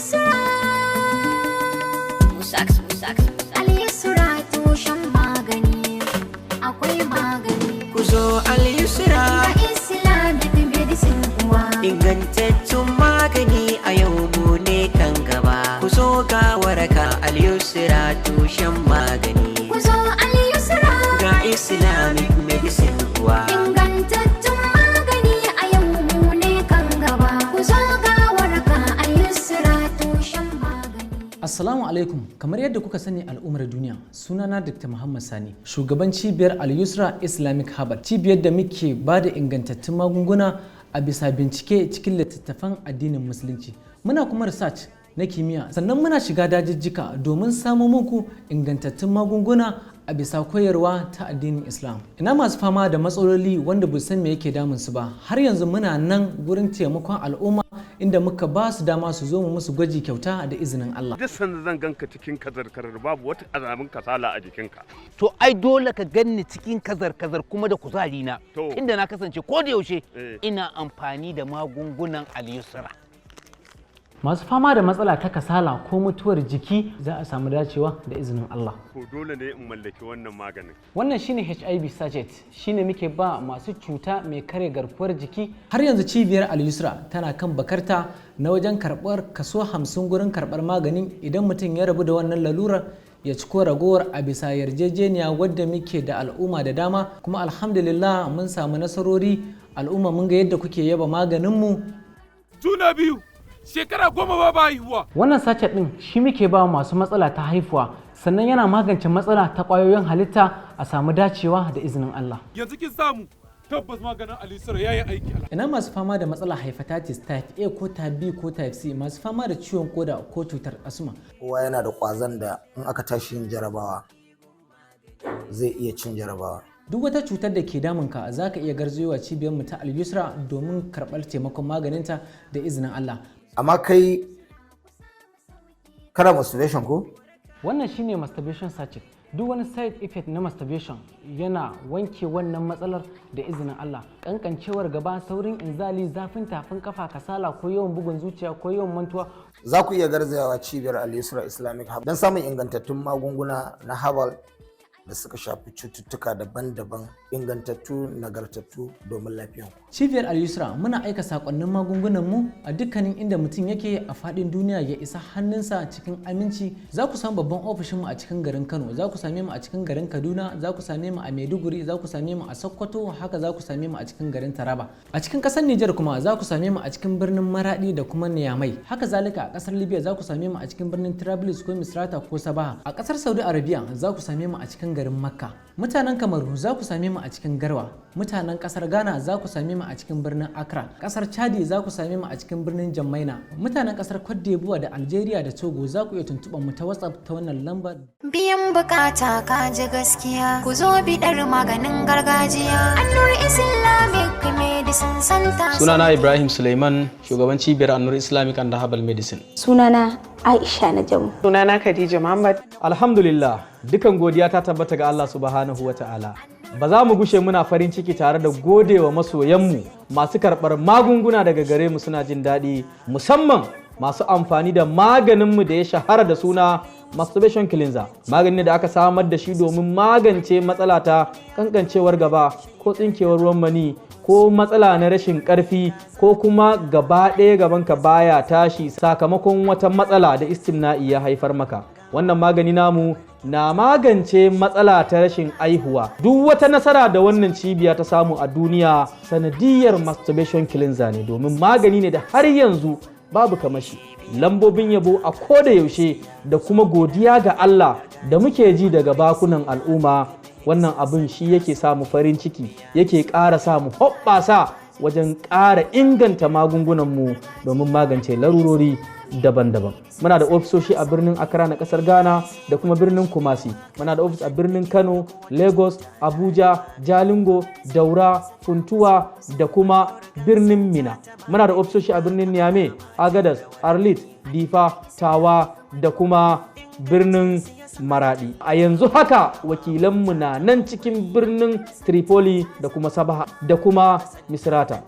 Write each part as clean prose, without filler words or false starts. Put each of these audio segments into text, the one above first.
Al-Yusra. Al-Yusra tushen magani. Akwai magani. Ku zo Al-Yusra. Ga Islamic medicine kuwa. Ingantattun magani, a yau mu ne kan gaba. Ku zo ga waraka, Al-Yusra tushen magani. Ku zo Al-Yusra. Ga Islamic medicine kuwa. Ingantattun magani, a yau mu ne kan gaba. Ku zo ga waraka, Al-Yusra tushen magani. Assalamu alaikum. Kamar yadda kuka sani, al'ummar duniya, sunana Dr. Muhammad Sani, shugaban cibiyar Al-Yusra Islamic Herbal, cibiyar da muke ba da ingantattun magunguna a bisa bincike cikin littattafan addinin Musulunci. Muna kuma research na kimiyya, sannan muna shiga dajijjika domin samo muku ingantattun magunguna a bisa koyarwa ta addinin Islam. Ina masu fama da matsaloli wanda ba san me yake damun su ba? Har yanzu muna nan gurin taimakon al'umma, inda muka ba su dama su zo mu musu gwaji kyauta da izinin Allah. Duk sanda zan ganka cikin kazar-kazar, babu wata azamin kasala a jikinka. To ai dole ka ganni cikin kazar-kazar kuma da kuzari na. Inda na kasance ko da yaushe ina amfani da magungunan Al-Yusra. Masu fama da matsala ta kasala ko mutuwar jiki, za a samu dacewa da izinin Allah. Ko dole ne in mallaki wannan maganin. Wannan shine HIV sachet, shine muke ba masu cuta mai kare garkuwar jiki. Har yanzu cibiyar Al-Yusra tana kan bakarta na wajen karɓar kaso 50 gurin karɓar maganin, idan mutum ya rabu da wannan lalurar ya ciko ragowar a bisa yarjejeniya wadda muke da al'umma da dama. Kuma alhamdulillah, mun samu nasarori. Al'umma, mun ga yadda kuke yaba maganinmu. Juna biyu, shekara 10 ba haihuwa. Wannan sachet din shi muke ba masu matsala ta haifuwa, sannan yana magance matsala ta ƙwayoyin halitta, a samu dacewa da izinin Allah. Yanzu kin samu tabbas maganin Al-Yusra ya yi aiki. Ina masu fama da matsala hepatitis type A ko type B ko type C, masu fama da ciwon koda ko cutar asma? Kowa yana da ƙwazon da in aka tashi yin jarabawa zai iya cin jarabawa. Duk wata cutar da ke damunka, za ka iya garzayowa cibiyar mu ta Al-Yusra domin karɓar taimakon maganinta da izinin Allah. Amma kai kana masturbation ko? Wannan shine masturbation sachet. Duk wani side effect na masturbation, yana wanke wannan matsalar da izinin Allah. Kankancewar gaba, saurin inzali, zafin tafin kafa, kasala ko yawan bugun zuciya ko yawan mantuwa. Za ku iya garzayawa cibiyar Al-Yusra Islamic Hub don samun ingantattun magunguna na herbal da suka shafi cututtuka daban-daban, ingantattu, nagartattu, domin lafiyanku. Cibiyar Al-Yusra muna aika sakonnin magungunan mu a dukkanin inda mutum yake a faɗin duniya, ya isa hannunsa cikin aminci. Za ku samu babban ofishin mu a cikin garin Kano, za ku same mu a cikin garin Kaduna, za ku same mu a Maiduguri, za ku same mu a Sokoto, haka za ku same mu a cikin garin Taraba. A cikin ƙasar Nijar kuma za ku same mu a cikin birnin Maradi da kuma Niamey. Haka zalika a ƙasar Libya za ku same mu a cikin birnin Trablus ko Misrata ko Sabaha. A ƙasar Saudi Arabia za ku same mu a cikin garin Makka. Mutanen Kamaru za ku same mu a cikin Garwa. Mutanen ƙasar Ghana za ku same mu a cikin birnin Accra. Ƙasar Chadi za ku same mu a cikin birnin N'Djamena. Mutanen ƙasar Cote d'Ivoire da Algeria da Togo, za ku iya tuntuɓar mu ta WhatsApp ta wannan lambar. Biyan bukata, ka ji gaskiya. Ku zo bidar maganin gargajiya. Annur Islamic Medicine Center. Sunana Ibrahim Suleiman, shugaban cibiyar Annur Islamic and Herbal Medicine. Sunana Aisha Najamu. Sunana Khadija Muhammad. Alhamdulillah, dukan godiya ta tabbata ga Allah subhanahu wa ta'ala. Ba za mu gushe muna farin ciki tare da godewa masoyanmu masu karɓar magunguna daga gare mu suna jin daɗi, musamman masu amfani da maganinmu da ya shahara da suna masturbation cleanser. Magani da aka samar da shi domin magance matsala ta kankancewar gaba ko tsinkewar ruwan mani ko matsala na rashin ƙarfi ko kuma gaba ɗaya gabanka baya tashi sakamakon wata matsala da istimna'i ya haifar maka. Wannan magani namu na magance matsala ta rashin aihuwa. Duk wata nasara da wannan cibiya ta samu a duniya sanadiyar masturbation cleanser ne, domin magani ne da har yanzu babu kamashi. Lambobin yabo a koda yaushe da kuma godiya ga Allah da muke ji daga bakunan al'umma, wannan abin shi yake samu farin ciki, yake ƙara samu hoɓɓasa wajen ƙara inganta magungunanmu domin magance larurori daban-daban. Muna da ofisoshi a birnin Accra na kasar Ghana da kuma birnin Kumasi. Muna da ofis a birnin Kano, Lagos, Abuja, Jalingo, Daura, Funtuwa da kuma birnin Minna. Muna da ofisoshi a birnin Niamey, Agadas, Arlit, Difa, Tawa da kuma birnin Maradi. A yanzu haka wakilanmu na nan cikin birnin Tripoli da kuma Sabaha da kuma Misrata.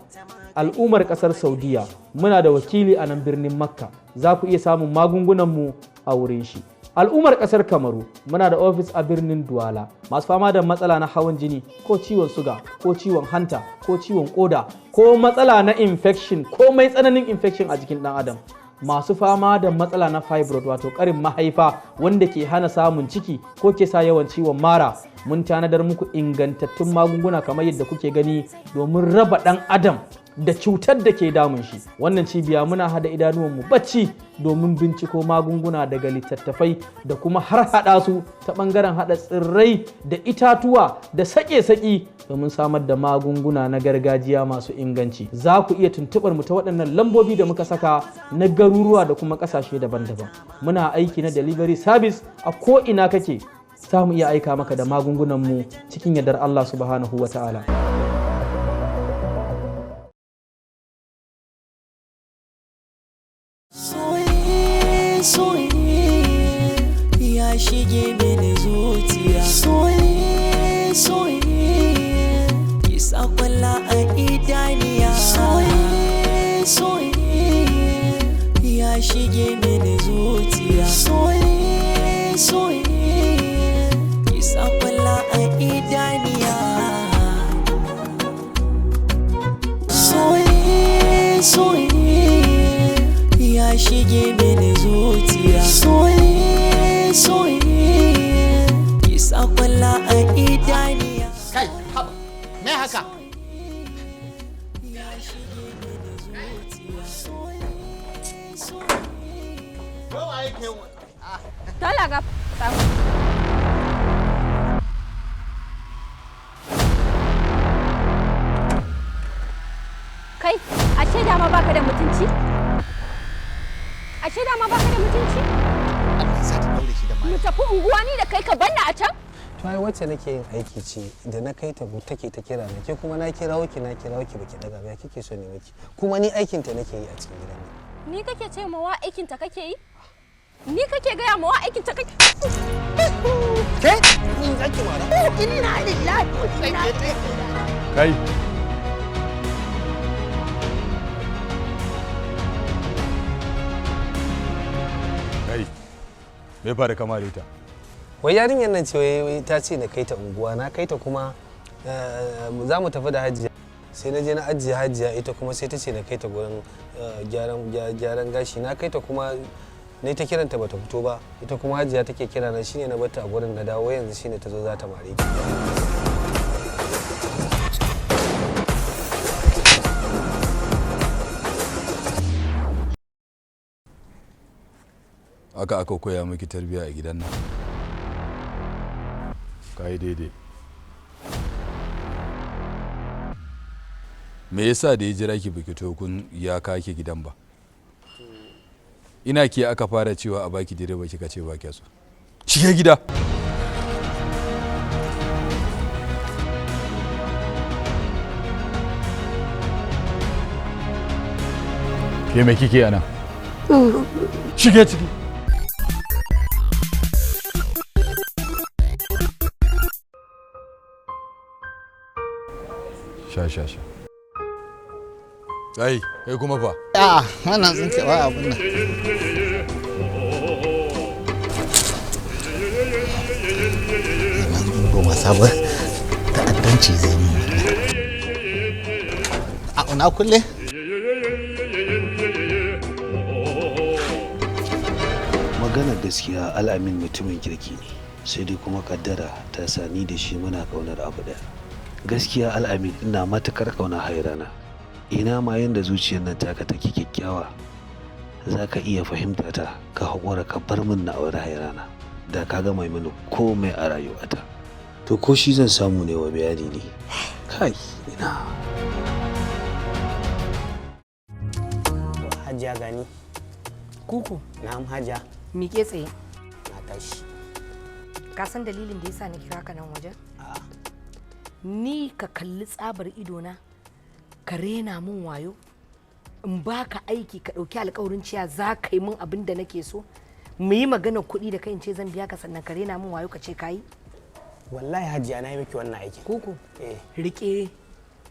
Al'ummar ƙasar Saudiya, muna da wakili a nan birnin Makka, za ku iya samun magungunanmu a wurin shi. Al'ummar ƙasar Kamaru, muna da ofis a birnin Duwala. Masu fama da matsala na hawan jini ko ciwon suga ko ciwon hanta ko ciwon koda ko matsala na infection ko mai tsananin infection a jikin ɗan adam, masu fama da matsala na fibroid, wato karin mahaifa wanda ke hana samun ciki ko ke sa yawan ciwon mara, mun tanadar muku ingantattun magunguna kamar yadda kuke gani domin raba ɗan adam da cutar da ke damun shi. Wannan cibiya muna hada idanuwanmu bacci domin binciko magunguna daga littattafai da kuma har hada su ta bangaren hada tsirrai da itatuwa da sake-saki domin samar da magunguna na gargajiya masu inganci. Za ku iya tuntubar mu ta waɗannan lambobi da muka saka na garuruwa da kuma ƙasashe daban-daban. Muna aiki na delivery service, a ko ina kake za mu iya aika maka da magungunanmu cikin yardar Allah subhanahu wa ta'ala. Soye ya shige mini zuciya, soye soye ki sa kwalla a idaniya, soye soye ya shige mini zuciya, soye soye ki sa kwalla a idaniya, soye soye ya shige mini zuciya, soye soye ki sa kwalla a idaniya. Kai, haba, me haka? Dole ga kai, ashe dama baka da mutunci? Ashe dama baka da mutunci? Allah sa ta daure shi da Mu tafi unguwa ni da kai ka banna a can? To ai wacce nake yin aiki ce da na kai ta take ta kira na, ke kuma na kirawo ki, na kirawo ki baki daga ba, ya kike so ne miki? Kuma ni aikin ta nake yi a cikin gidan nan. Ni kake ce ma wa aikin ta kake yi? Ni kake gaya ma wa aikin ta kake? Ke ni zaki mara? Inna lillahi wa inna ilaihi. Kai. Kai. Me faru kama da ita? Wai yarinyar nan ce, wai ta ce na kai ta unguwa, na kai ta kuma za mu tafi da Hajiya, sai na je na ajiye Hajiya, ita kuma sai ta ce na kai ta gurin gyaran gashi, na kai ta kuma na ta kiranta bata fito ba, ita kuma Hajiya take kira na, shine na bata a gurin na dawo yanzu, shine ta zo za ta mare ki. Aka aka koya miki tarbiyya a gidan nan. Ka yi daidai. Me yasa da ya jira ki baki to kun ya kake gidan ba? Ina ke aka fara cewa a baki direba kika ce ba kya so. Shige gida. Ke me kike ana? Shige ciki. Sha sha sha. Ai, kai kuma fa. A'a, wannan sun ce wa abun nan. Wannan ba wasa ba, ta'addanci zai yi wannan. A una kulle? Maganar gaskiya, Al'amin mutumin kirki ne, sai dai kuma kaddara ta sa ni da shi muna kaunar abu ɗaya. Gaskiya Al'amin, ina matukar ƙaunar Hairana. Ina ma yanda zuciyar nan taka take kyakkyawa, za ka iya fahimta ta ka haƙura ka bar min na aure Hairana, da ka gama mini komai a rayuwata. To ko shi zan samu ne wa bayani ne? Kai, ina. Hajiya, gani. Kuku. Na'am, Hajiya. Miƙe tsaye. Na tashi. Ka san dalilin da yasa na kira ka nan wajen? Ni ka kalli tsabar idona, ka rena mun wayo, in baka aiki ka ɗauki alkawarin cewa za ka yi mun abin da nake so, mu yi maganar kuɗi da kai in ce zan biya ka, sannan ka rena mun wayo ka ce ka yi. Wallahi Hajiya, na yi miki wannan aikin. Kuku. Eh. Rike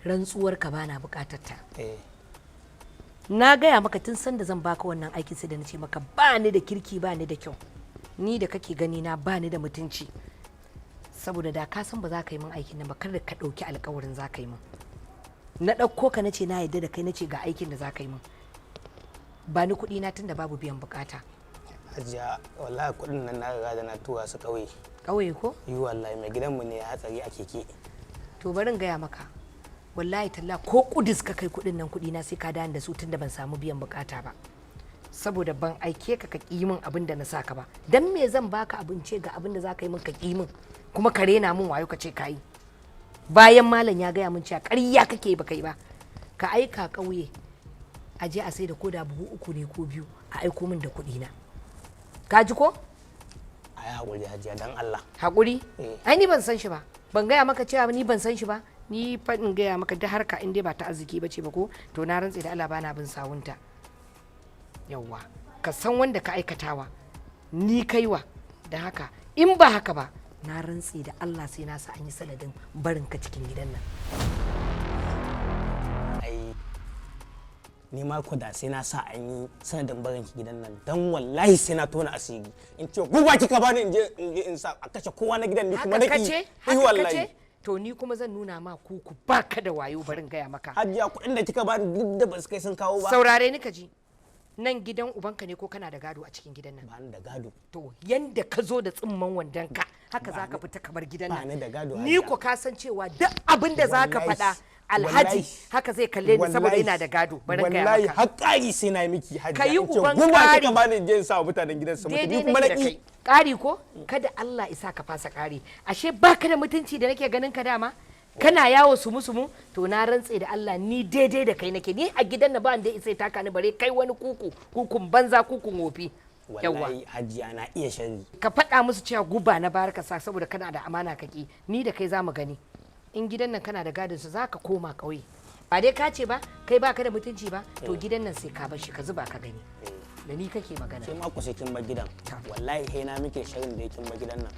rantsuwar ka, bana buƙatar ta. Eh. Na gaya maka tun sanda zan baka wannan aikin, sai da na ce maka ba ni da kirki, ba ni da kyau. Ni da kake gani na ba ni da mutunci. Saboda da ka san ba za ka yi min aikin nan ba, kada ka ɗauki alkawarin za ka yi min. Na ɗauko ka, na ce na yarda da kai, na ce ga aikin da za ka yi min. Ba ni kuɗi na tun da babu biyan bukata. Hajiya, wallahi kuɗin nan na riga da na tura su ƙauye. Ƙauye ko? Yi wallahi, mai gidanmu ne ya hatsari a keke. To, bari in gaya maka. Wallahi talla, ko kudus ka kai kuɗin nan, kuɗi na sai ka dawo da su, tunda ban samu biyan bukata ba. Saboda ban aike ka ka ƙi min abin da na saka ba. Dan me zan baka abin ce ga abin da za ka yi min ka ƙi min, kuma ka rena min wayo ka ce ka yi? Bayan malam ya gaya min cewa ƙarya kake ba kai ba. Ka aika ƙauye a je a sai da koda buhu uku ne ko biyu, a aiko min da kuɗi na. Ka ji ko? A yi haƙuri, Hajiya, dan Allah. Haƙuri? Ai ni ban san shi ba. Ban gaya maka cewa ni ban san shi ba. Ni fa in gaya maka, da harka in dai ba ta arziki ba ce ba ko, to na rantse da Allah bana bin sawunta. Yawwa, ka san wanda ka aikatawa, ni kaiwa da haka. In ba haka ba, na rantse da Allah sai na sa an yi sanadin barin ka cikin gidan nan. Ai ni ma ko da sai na sa an yi sanadin barin ki gidan nan, dan wallahi sai na tona asiri in ce guba kika bani, in je in sa a kashe kowa na gidan, ni kuma Haka na ki. kace? Eh. Haka Wallahi. kace? To, ni kuma zan nuna ma kuku baka da wayo, barin gaya maka. Hajiya, kuɗin da kika bani duk da ba su kai sun kawo ba. Saurare ni ka ji. Nan gidan ubanka ne ko kana da gado a cikin gidan nan? Ba ni da gado. To, yanda ka zo da tsimman wandon ka, haka za ka fita ka bar gidan Ba nan. ni da gado, Ni Hajiya. ko ka san cewa duk abin da za ka Wallahi, faɗa, Alhaji wallahi, haka zai kalle ni, saboda wallahi, ina da gado. Bari gaya wallahi maka. har ƙari sai na yi miki, Hajiya. Ka yi In ce uban guba ƙari. kika bani in je in sa wa mutanen gidan su mutu, ni Daidai kuma nake na da ki. kai. Ƙari ko? Kada Allah isa ka fasa ƙari. Ashe baka da mutunci da nake ganin ka dama? Kana yawo sumu sumu? To, na rantse da Allah ni daidai da kai nake. Ni a gidan na ba wanda ya isa ya taka ni, bare kai wani kuku, kukun banza, kukun wofi. Yawwa. Wallahi Hajiya na iya sharri. Ka faɗa musu cewa guba na bayar ka sa, saboda kana da amana kaki. Ni da kai zamu gani. In gidan nan kana da gadon su, zaka koma ƙauye. Ba dai ka ce ba kai baka da mutunci ba? To, gidan nan sai ka bar shi, ka zuba ka gani. Da ni kake magana. Sai ma ku sai kin bar gidan. Wallahi sai na miki sharrin da kin bar gidan nan.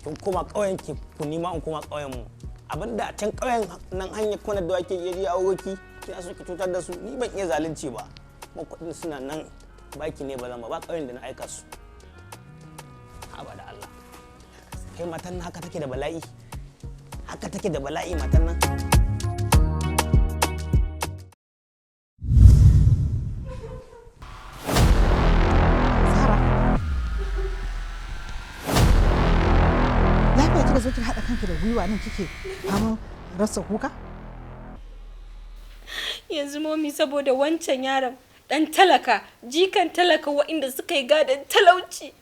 Kin koma ƙauyen ki, ku nima in koma ƙauyen mu. Abinda a can ƙauyen nan hanyar kwanar da wake iya ji auro ki, kina so ki cutar da su, ni ban iya zalunci ba. Kuma kuɗin suna nan, baki ne ba zan ba, ba ƙauyen da na aika su. Haba da Allah. Kai, matan nan haka take da bala'i. Haka take da bala'i matan nan. Zara. Lafiya kika zo kika haɗa kanki da gwiwa nan kike faman rasa kuka? Yanzu Momi, saboda wancan yaron dan talaka, jikan talaka, waɗanda suka yi gadon talauci,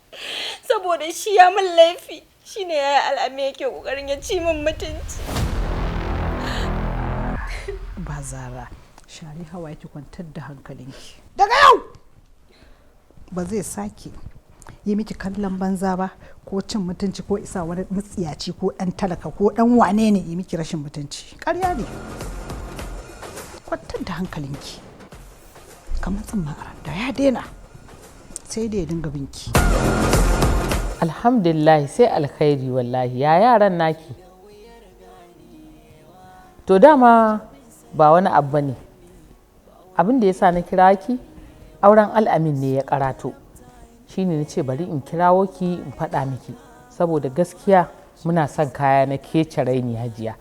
saboda shi ya min laifi, shine yaya Al'ami yake kokarin ya ci min mutunci. Ba Zara, share hawa ki, kwantar da hankalinki. Daga yau ba zai sake yi miki kallon banza ba ko cin mutunci ko isa wani matsiyaci ko ɗan talaka ko ɗan wane ne yi miki rashin mutunci. Ƙarya ne. Kwantar da hankalinki. Kamar tsamma a randa ya daina, sai da ya dinga binki. Alhamdulillah, sai alkhairi wallahi. Ya yaran naki? To, dama ba wani abu bane. Abin da yasa na kira ki, auren Al'amin ne ya karato. Shine na ce bari in kirawo ki in faɗa miki, saboda gaskiya muna son kaya na kece raini, Hajiya.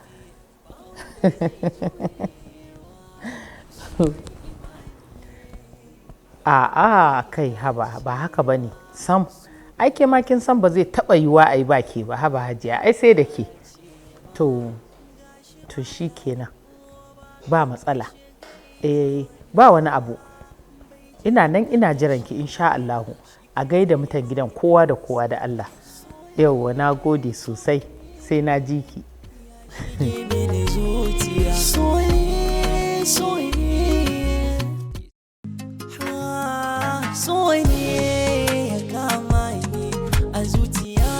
A'a kai, haba, ba haka ba ne sam. Ai ke ma kin san ba zai taɓa yiwuwa a yi ba ke ba. Haba Hajiya, ai sai da ke. To, shi kenan, ba matsala. Eh, ba wani abu. Ina nan ina jiran ki insha Allahu. A gaida mutan gidan kowa da kowa da Allah. Yauwa, na gode sosai, sai na ji ki. So ne ya kama ni a zuciya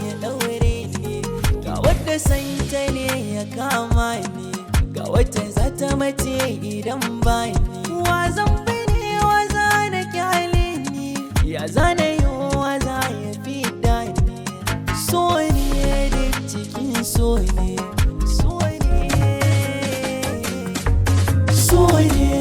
ya ɗaure ni, ga wadda santa ne ya kama ni, ga wata za ta mace idan ba ni. Wa zan bi ne, wa za na kyale ni, ya zana yi, wa za ya fi ni? So ne duk cikin so ne, so ne, so ne.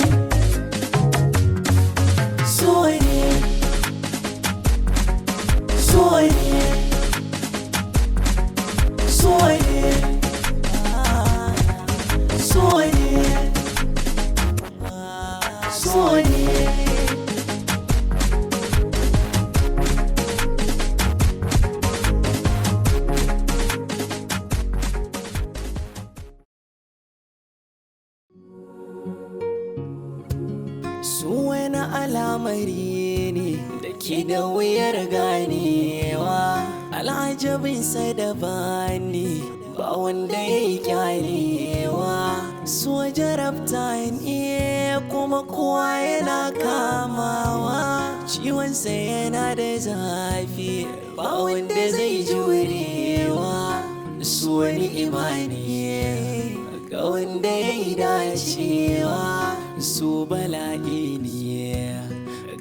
Su wani alamari ne da ke da wuyar ganewa, al'ajabinsa daban ne, ba wanda ya yi kyalewa. Su jarabta ne kuma kowa yana kamawa, ciwonsa yana da zafi, ba wanda zai jurewa. Su wani imani ga wanda ya yi dacewa, su bala'i ne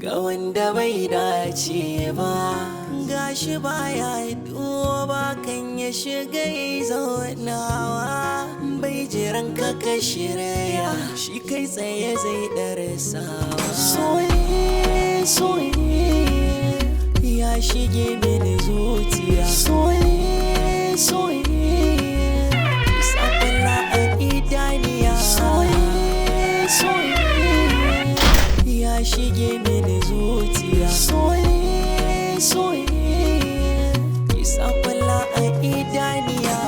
ga wanda bai dace ba. Gashi baya duba kan ya shiga ya zaunawa, bai jiran ka ka shirya, shi kai tsaye zai darasa. Soye soye ya shige mini zuciya, soye soye sakwala a idaniya, soye soye ya shige mini zuciya, soye soye sakwala a idaniya.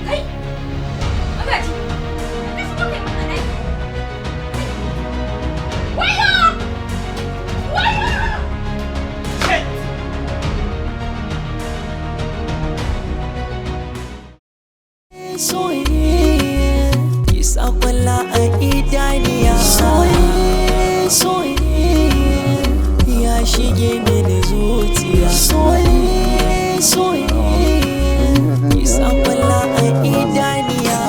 Kai! Magaji! Ka shigo kai mun a ɗaki. Wayo! Wayo! Soye ki kwalla a idaniya, soye soye ya shige mini zuciya, soye soye ki kwalla a idaniya.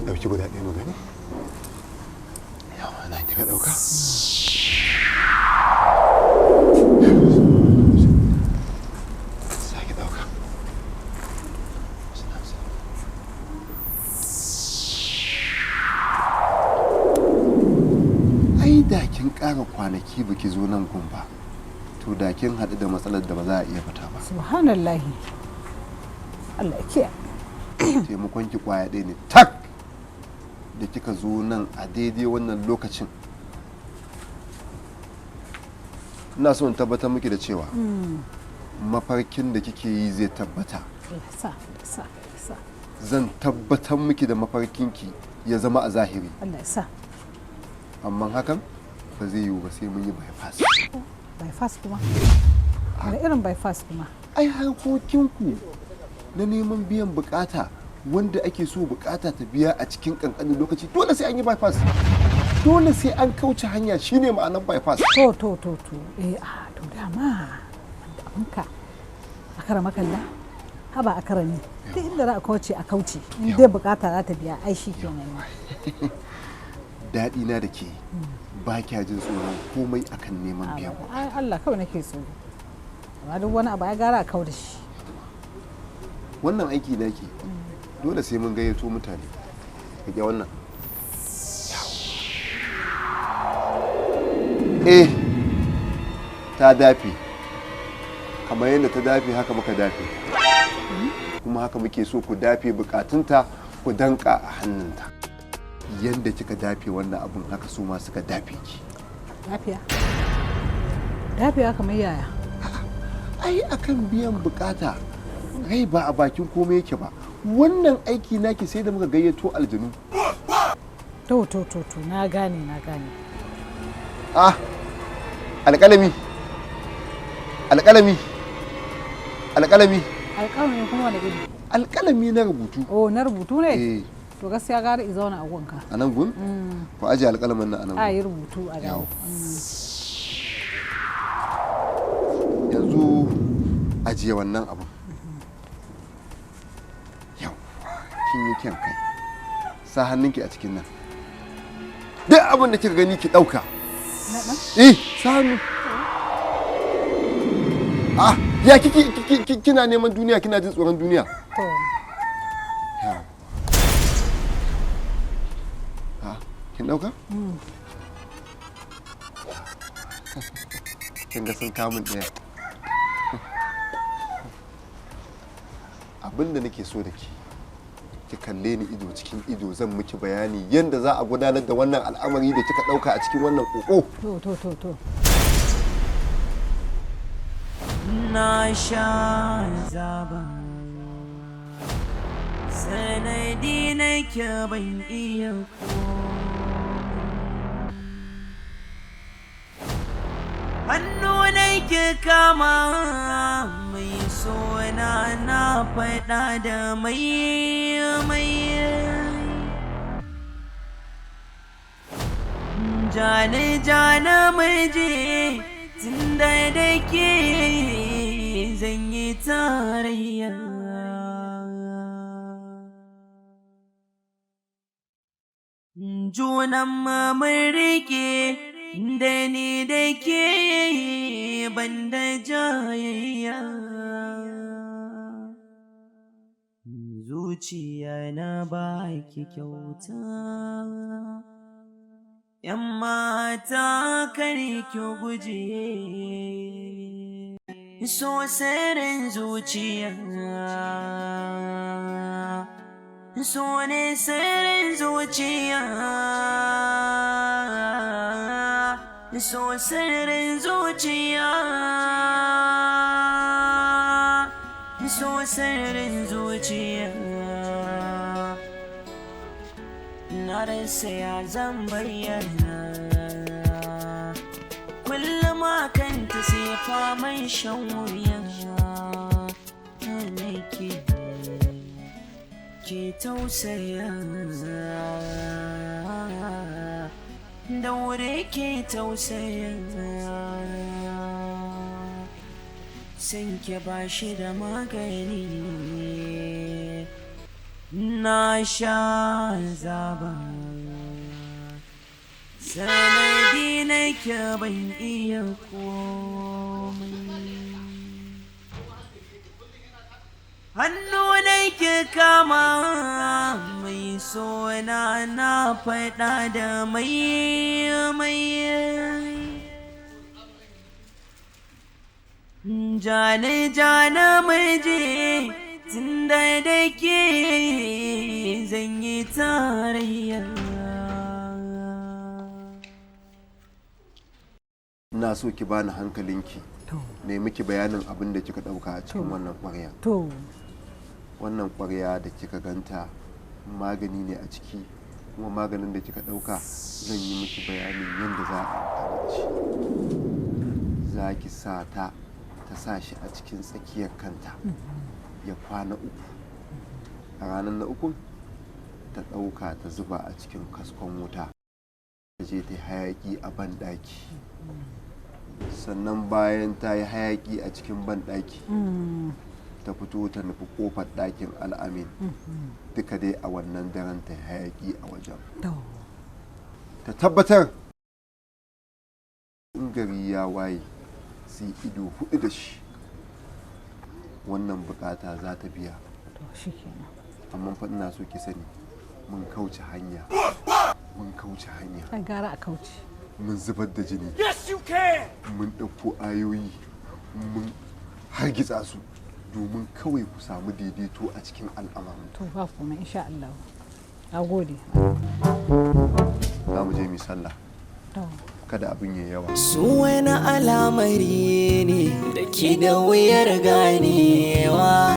Ɗauki guda ɗaya mu gani. Yawa na kika ɗauka. Sake ɗauka. Ai da kin ƙara kwanaki baki zo nan gun ba, to da kin haɗu da matsalar da ba za a iya fita ba. Subhanallahi. Allah ya kiyaye. Taimakon ki kwaya ɗaya ne tak da kika zo nan a daidai wannan lokacin. Ina so in tabbatar miki da cewa mafarkin da kike yi zai tabbata. Allah ya sa, Allah ya sa, Allah ya sa. Zan tabbatar miki da mafarkinki ya zama a zahiri. Allah ya sa. Amma hakan ba zai yiwu ba sai mun yi bypass. Bypass kuma. Wani irin bypass kuma? Ai harkokinku na neman biyan bukata wanda ake so bukata ta biya a cikin kankanin lokaci, dole sai an yi bypass. Dole sai an kauce hanya, shine ma'anar bypass. To to to to eh ah to dama da abinka akara makalla haba akara ne duk inda za a kauce a kauce, in dai bukata za ta biya ai shikenan. Daɗi na da ke ba kya jin tsoron komai akan neman biyan bukata. Ai Allah kawai nake tsoro, amma duk wani abu ai gara a kau da shi. Wannan aiki naki dole sai mun gayyato mutane. Rike wannan. Eh, ta dafe. Kamar yadda ta dafe haka muka dafe, kuma haka muke so ku dafe bukatunta, ku danka a hannunta. Yadda kika dafe wannan abun haka su ma suka dafe ki. Lafiya lafiya kamar yaya? Ai akan biyan bukata rai ba a bakin komai yake ba. Wannan aiki naki sai da muka gayyato aljanu. To to to to, na gane, na gane. Ah, alƙalami, alƙalami, alƙalami. Alƙalami kuma wani iri? Alƙalami na rubutu. Oh, na rubutu ne? Eh. To gaskiya gara i zauna a gunka. A nan gun? Ku aje alƙalamin nan a nan A gun. yi rubutu a dawo. Yanzu ajiye wannan abun. Yau kin yi kyan kai. Sa hannunki a cikin nan, duk abin da kika gani ki ɗauka. Na ɗan? Eh, sa hannu. Ah, ya kiki kina neman duniya, kina jin tsoron duniya? To. Yau. Ah, kin ɗauka? Mm. Kin ga sun kamun ɗaya. Abin da nake so da ke, ki kalle ni ido cikin ido, zan miki bayani yadda za a gudanar da wannan al'amari da kika ɗauka a cikin wannan ƙoƙo. To to to to. Na sha zaba, sanadi nake ban iya komai. Hannu nake kama mai sona, na faɗa da mai mai jane jane muje, tunda da ke zan yi tarayya. Junan mun rike da ni da ke, banda jayayya. Zuciya na baki kyauta, ‘yan mata, kar ki guje so sirrin zuciya. So ne sirrin zuciya, so sirrin zuciya, so sirrin zuciya. Na rasa ya zan bayyana, kullum akan ta sai faman shan wuya nake. Ke tausaya, daure ke tausaya, san ke ba shi da magani. Na sha zaba, sanadi nake ban iya komai. Hannu nake kama mai sona, na faɗa da mai mai jane jane muje, tunda da ke zan yi tarayya. Ina so ki bani hankalinki ne miki bayanin abin da kika ɗauka a cikin wannan ƙwarya. To. Wannan ƙwarya da kika ganta, magani ne a ciki, kuma maganin da kika ɗauka zan yi miki bayanin yadda za a amfani da shi. Za ki sa ta ta sa shi a cikin tsakiyar kanta ya kwana 3. A ranar na uku ta ɗauka ta zuba a cikin kaskon wuta, ta je ta yi hayaƙi a banɗaki. Sannan bayan ta yi hayaƙi a cikin banɗaki, ta fito ta nufi ƙofar ɗakin Al'amin. Duka dai a wannan daren ta yi hayaƙi a wajen. Ta tabbatar in gari ya waye sai ido hudu da shi, wannan bukata za ta biya. To shikenan. Amma fa ina so ki sani, mun kauce hanya, mun kauce hanya. Ai gara a kauce. Mun zubar da jini. Yes, you can! Mun ɗauko ayoyi mun hargitsa su domin kawai ku samu daidaito a cikin al'amarin. To, ba komai insha Allah. Na gode. Za mu je mu yi sallah. To. Kada abin ya yawa. Su wani alamari ne da ke da wuyar ganewa.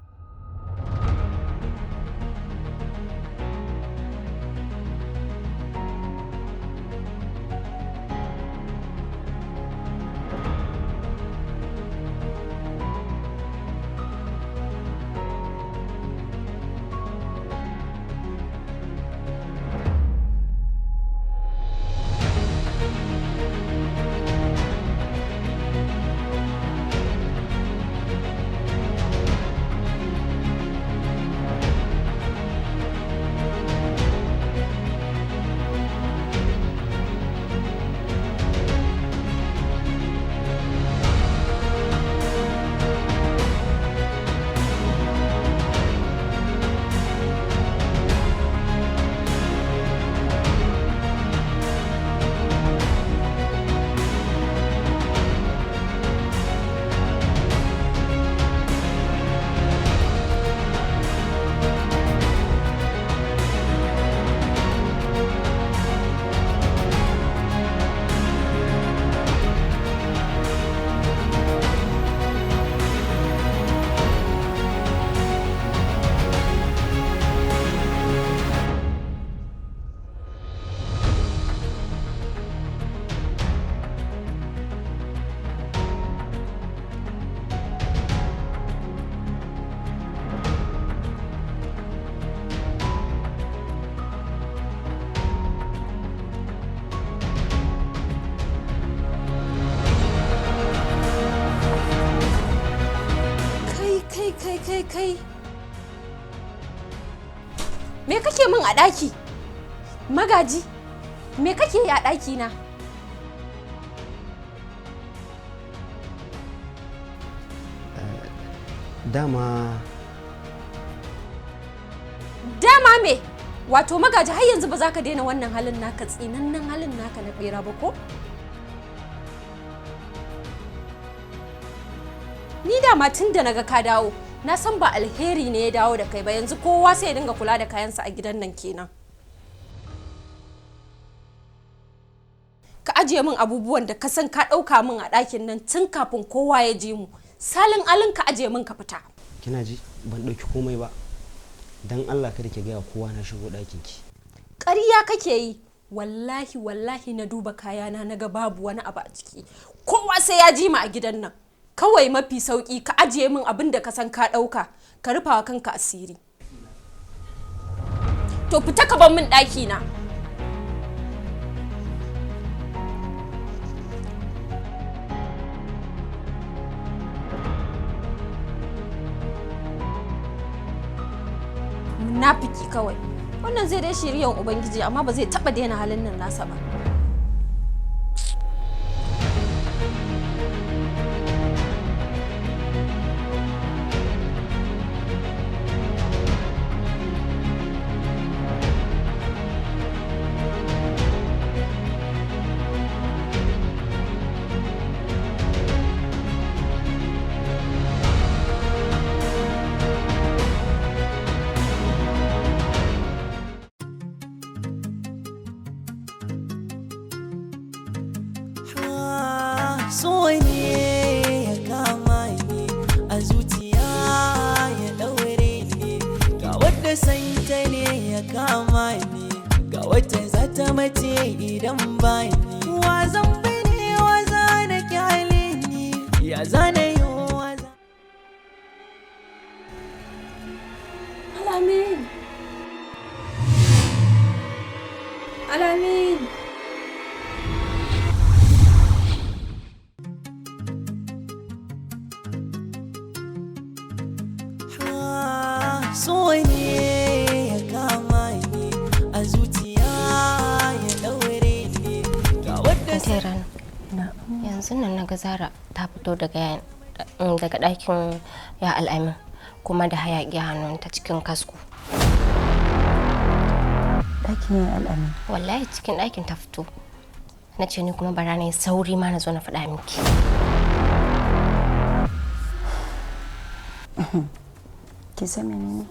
kake min a ɗaki? Magaji, me kake yi a ɗaki na? Dama Dama me? Wato Magaji, har yanzu ba za ka daina wannan halin naka, tsinannen halin naka na bera ba ko? Ni dama tun da naga ka dawo, na san ba alheri ne ya dawo da kai ba. Yanzu kowa sai ya dinga kula da kayansa a gidan nan kenan. Ka ajiye min abubuwan da ka san ka ɗauka min a ɗakin nan tun kafin kowa ya je mu. Salin alin ka ajiye min ka fita. Kina ji, ban ɗauki komai ba. Dan Allah kada ki gaya kowa na shigo ɗakin ki. Ƙarya kake yi. Wallahi wallahi na duba kayana na ga babu wani abu a ciki. Kowa sai ya ji mu a gidan nan. Kawai mafi sauki ka ajiye min abin da ka san ka ɗauka, ka rufa wa kanka asiri. To fita ka bar min ɗaki na. Munafiki kawai. Wannan zai dai shiriyan Ubangiji, amma ba zai taɓa daina halin nan nasa ba. So ne ya kama ni a zuciya ya ɗaure ni, ga wadda santa ne ya kama ni, ga wata za ta mace idan ba ni. Wa zan bi ne, wa za na kyale ni, ya zana yi wa? Alamin! Alamin! So ne ya kama ni a zuciya ya ɗaure ni, ga wadda Teran, yanzu nan na ga Zara ta fito daga daga ɗakin ya Al'amin, kuma da hayaƙi a hannunta cikin kasko. Ɗakin ya Al'amin? Wallahi cikin ɗakin ta fito. Na ce ni kuma bara na yi sauri ma na zo na faɗa miki. Ki san menene?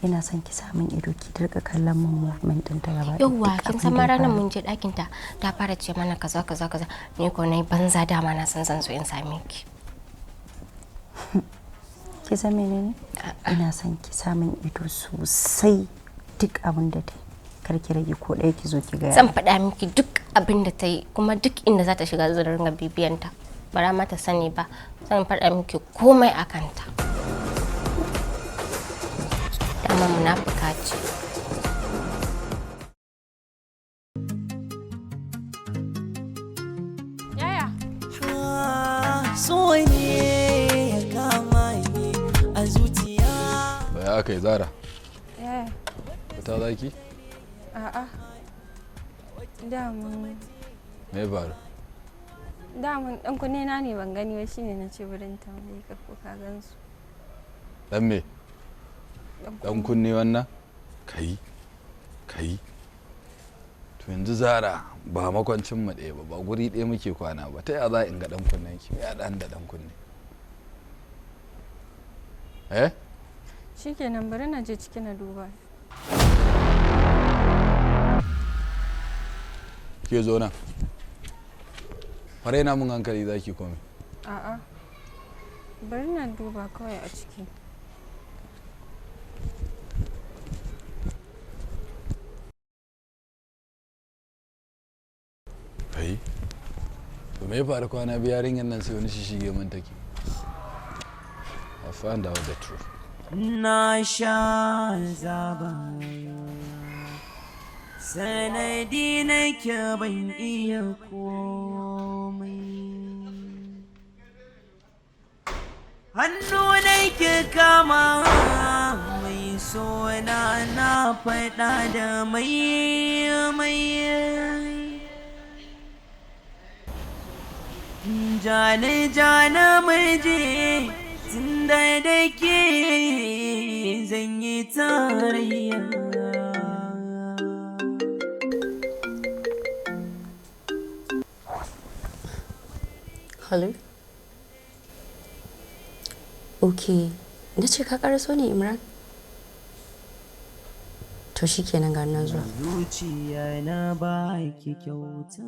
Ina son ki sa min ido, ki dirka kallon min movement ɗin ta gaba ɗaya, Yauwa, duk kin abin san da ma ya ranar faru. mun je ɗakin ta, ta fara ce mana kaza kaza kaza, ni ko na yi banza, dama na san zan zo in same ki. Ki san menene? Ina son ki sa min ido sosai, duk abin da ta yi. Kar ki rage ko ɗaya, ki zo ki gaya. Zan faɗa miki duk abin da ta yi, kuma duk inda za ta shiga zan ringa bibiyanta. Bara ma ta sani ba, zan faɗa miki komai a kanta. Dama munafuka ce. Yaya? So ne ya kama ni a zuciya. Baya aka yi, Zara? Yaya? Fita zaki? A'a. Daman Me ya faru? daman ɗan kunne na ne ban gani ba, shine na ce bari in tambaye ka ko ka gan su. Dan me? Dan kunne wannan? Kai. Kai. To yanzu Zara, ba makwancin mu ɗaya ba, ba guri ɗaya muke kwana ba. Ta ya za in ga dan kunnen ki? Me ya dan da dan kunne? Eh? Shikenan, bari na je ciki na duba. Ke zo nan. Fara na mun hankali zaki komai. A'a. Bari na duba kawai a ciki. Kai. To me ya faru kwana biyu yarinyar nan sai wani shishige mun take? I found out the truth. Na sha zaba, sanadi nake, ban iya komai. Hannu nake kama mai. Sona na faɗa da mai mai. Jane jane muje tunda da ke zan yi tarayya. Hello? Ok, na ce ka karaso ne, Imran? To shikenan, ga nan zuwa. Zuciya na baki kyauta.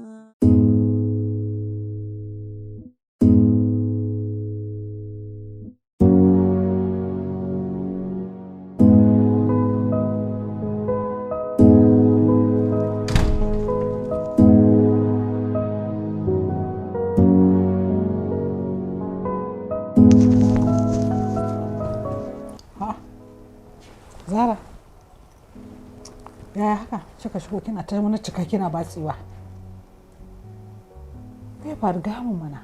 Ha? Zara. Yaya haka kika shigo kina ta wani cika kina batsewa? Me ya faru, gaya mun mana?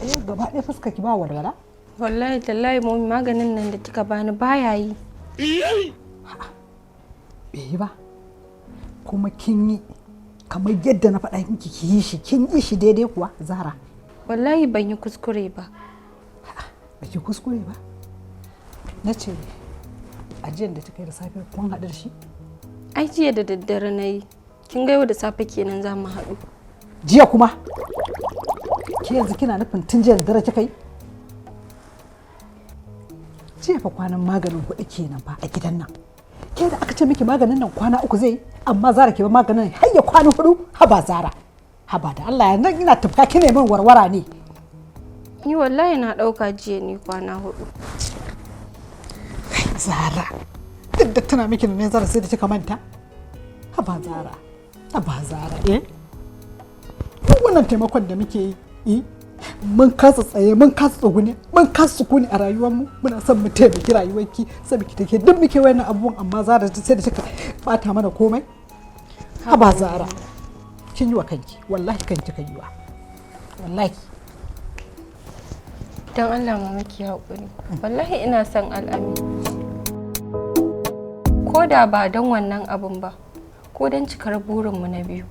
Eh, gaba ɗaya fuska ki ba walwala? Wallahi tallahi momi, maganin nan da kika bani baya yi. Bai yi ba. Kuma kin yi kamar yadda na faɗa miki ki yi shi, kin yi shi daidai kuwa, Zara? Wallahi ban yi kuskure ba. Ba ki kuskure ba. Na ce ajiyar da kika yi da safe, kun haɗu da shi? Ai jiya da daddare na yi. Kin ga yau da safe kenan za mu haɗu. Jiya kuma? Ki yanzu kina nufin tun jiya da dare kika yi? Jiya fa kwanan maganin kuɗi kenan fa a gidan nan. Ke da aka ce miki maganin nan kwana 3 zai yi, amma Zara ke ba maganin har ya kwana 4. Haba Zara. Haba da Allah, yanzu ina tafka kine min warwara ne. Ni wallahi na ɗauka jiya ne kwana 4. Zara. Duk da tana miki da ne Zara, sai da kika manta. Haba Zara. Haba Zara eh. Duk wannan taimakon da muke yi, eh, mun kasa tsaye, mun kasa tsugune, mun kasa sukuni a rayuwarmu, muna son mu taimaki rayuwarki saboda take duk muke wayannan abubuwan, amma Zara sai da kika bata mana komai. Haba Zara. Kin yi wa kanki, wallahi kanki kan yi wa. Wallahi. Don Allah mama ki haƙuri. Wallahi ina son Al'amin. Ko da ba don wannan abun ba, ko don cikar burinmu na biyu.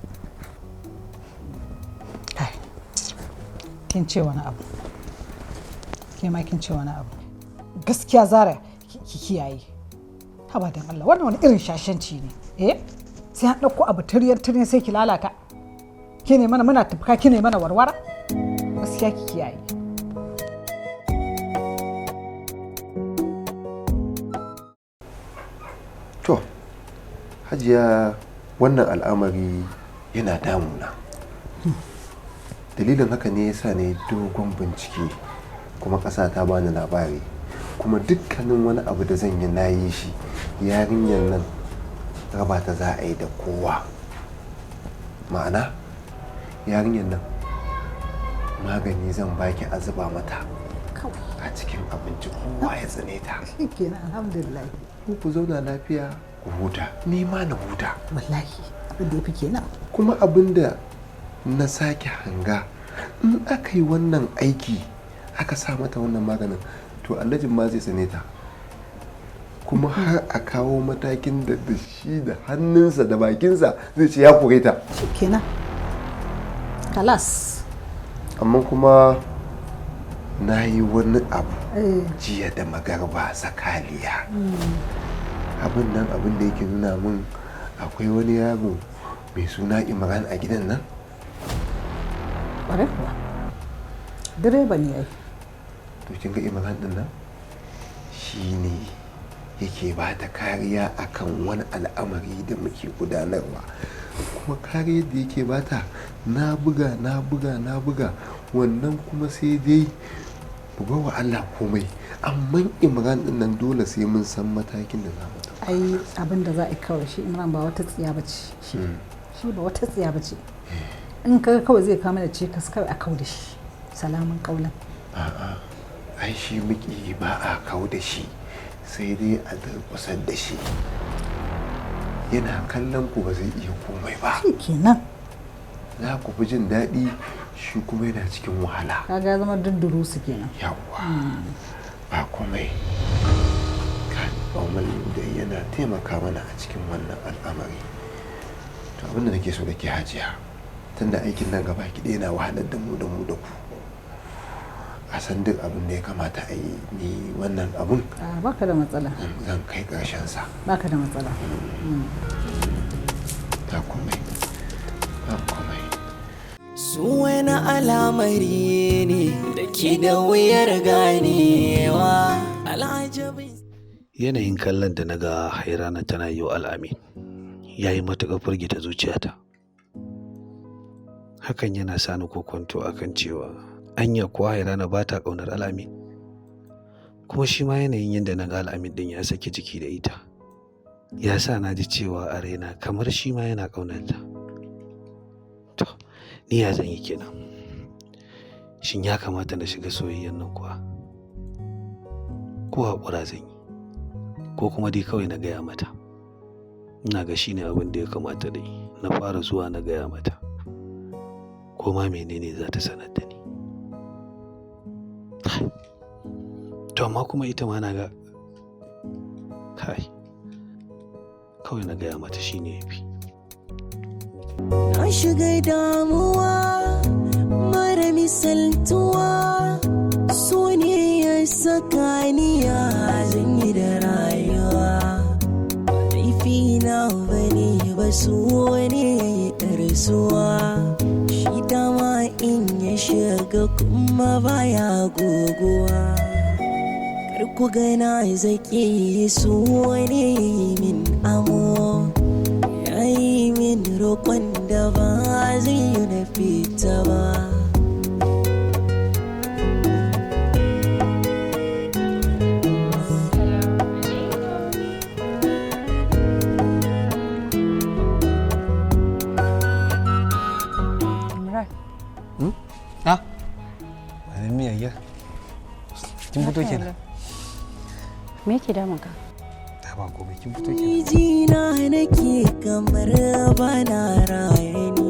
Kin ce wani abu, ke ma kin ce wani abu. Gaskiya Zara, ki kiyaye. Haba dan Allah, wannan wani irin shashanci ne? Eh, sai an ɗauko abu tiryar tiryar sai ki lalata. Ki ne mana muna tafka, ki ne mana warwara. Gaskiya ki kiyaye. To, Hajiya, wannan al'amari yana damuna. Dalilin haka ne yasa ne dogon bincike, kuma ƙasa ta bani labari, kuma dukkanin wani abu da zan yi na yi shi. Yarinyar nan raba ta za a yi da kowa. Ma'ana, yarinyar nan magani zan baki a zuba mata a cikin abinci, kowa ya tsane ta. Shikenan, alhamdulillah. Ku ku zauna lafiya, ku huta, ni ma na huta. Wallahi abin da ya fi kenan. Kuma abin da na sake hanga, in aka yi wannan aiki aka sa mata wannan maganin, to alhajin ma zai tsane ta, kuma har a kawo matakin da da shi da hannunsa da bakinsa zai ce ya kore ta. Shikenan, kalas. Amma kuma na yi wani abu jiya da magarba sakaliya. Abin nan, abin da yake nuna min, akwai wani yaro mai suna Imran a gidan nan. Ƙwarai kuwa, direba ne ai. To, kin ga Imran din nan shi ne yake ba ta kariya akan wani al'amari da muke gudanarwa. Kuma kariyar da yake bata, na buga, na buga, na buga wannan, kuma sai dai mu bar wa Allah komai. Amma Imran din nan dole sai mun san matakin da za mu ɗauka. Ai abin da za a yi kawai, shi Imran ba wata tsiya ba ce shi. Shi ba wata tsiya ba ce. In kaga kawai zai kama da cikas, kawai a kau da shi, salamun kaulan. A'a, ai shi muki ba a kau da shi, sai dai a durƙusar da shi. Yana kallon ku ba zai iya komai ba. Shi kenan. Za ku fi jin daɗi, shi kuma yana cikin wahala. Kaga ya zama dunduru su kenan. Yawwa, ba komai. Umar da yana taimaka mana a cikin wannan al'amari. To, abinda nake so da ke, Hajiya, tunda aikin nan gaba ki ɗaya na wahalar da mu da mu da ku, a san duk abin da ya kamata a yi, ni wannan abun A, baka da matsala. zan kai ƙarshen sa. Baka da matsala. Ta komai, ba komai. Su wani alamari ne da ke da wuyar ganewa, al'ajabin. Yanayin kallon da na ga Hairana tana yi wa Al'amin ya yi matuƙar firgita zuciyata. Hakan yana sa ni kokonto akan cewa anya kuwa Hairana ba ta ƙaunar Al'amin. Kuma shi ma yanayin yadda na ga Al'amin ɗin ya saki jiki da ita ya sa na ji cewa a raina kamar shi ma yana ƙaunarta. To, ni ya zan yi kenan? Shin ya kamata na shiga soyayyan nan kuwa, ko haƙura zan yi, ko kuma dai kawai na gaya mata? Ina ga shi ne abin da ya kamata dai na fara zuwa na gaya mata, ko ma menene za ta sanar da ni. To, amma kuma ita ma na ga, kai, kawai na gaya mata shi ne ya fi. Na shiga damuwa mara misaltuwa, so ne ya saka ni, ya zan yi da rayuwa? Ba laifi na bane ba, so ne ya yi ɗarsuwa. Shi dama in ya shiga kuma baya goguwa. Kar ku gana zaki, so ne ya yi min amo, ya yi min roƙon da ba zai yi na fita ba. Imran. Ah, wani miya gida. Kin fito kenan? Me yake damun ka? Ta ba komai, kin fito kenan. Jina nake kamar bana raye ni.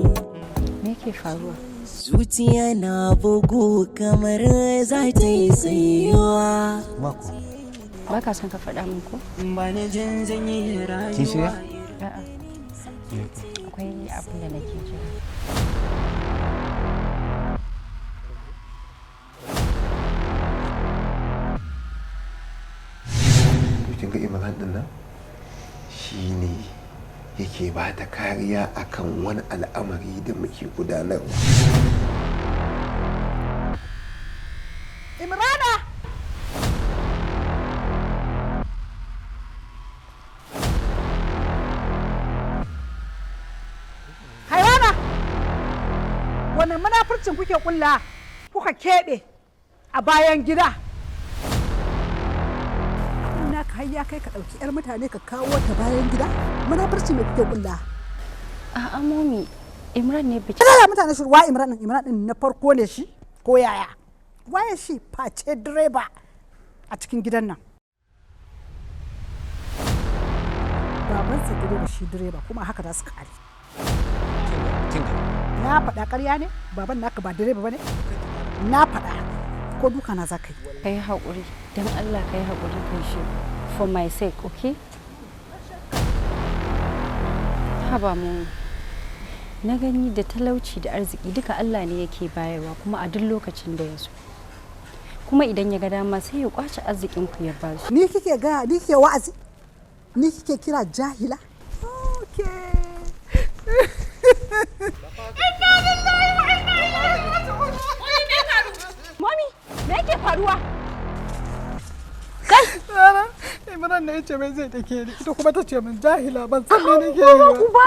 Me yake faruwa? Zuciya na bugu kamar za ta yi tsayuwa. Ba komai. Ba ka son ka faɗa min ko? Ba na jin zan yi rayuwa. Kin shirya? A'a. Akwai abin da nake jira. To, kin ga Imran din nan shine yake ba ta kariya akan wani al'amari da muke gudanarwa. Imrana! Hairana! Wannan munafurcin kuke kulla kuka keɓe a bayan gida? Abin naka har ya kai ka ɗauki 'yar mutane ka kawo ta bayan gida? Munafurci me kuke kulla? A'a momi, Imran ne biki. Kina da mutane shi wa Imran din, Imran din na farko ne shi ko yaya? Waye shi face direba a cikin gidan nan? Babansa direba, shi direba, kuma haka za su kare. Na faɗa ƙarya ne? Baban naka ba direba ba ne? Na faɗa ko duka na za ka yi? Kai haƙuri, don Allah kai haƙuri kai shi. For my sake, okay? Haba momi. Na gani da talauci da arziki duka Allah ne yake bayarwa, kuma a duk lokacin da ya so. Kuma idan ya ga dama sai ya kwace arzikin ku ya ba su. Ni kike ga, ni kike wa'azi? Ni kike kira jahila? Okay. Mami, me yake faruwa? Kai! Rana, Imran ne ya ce mai zai dake ni, ita kuma ta ce min jahila, ban san me nake yi ba. Uba!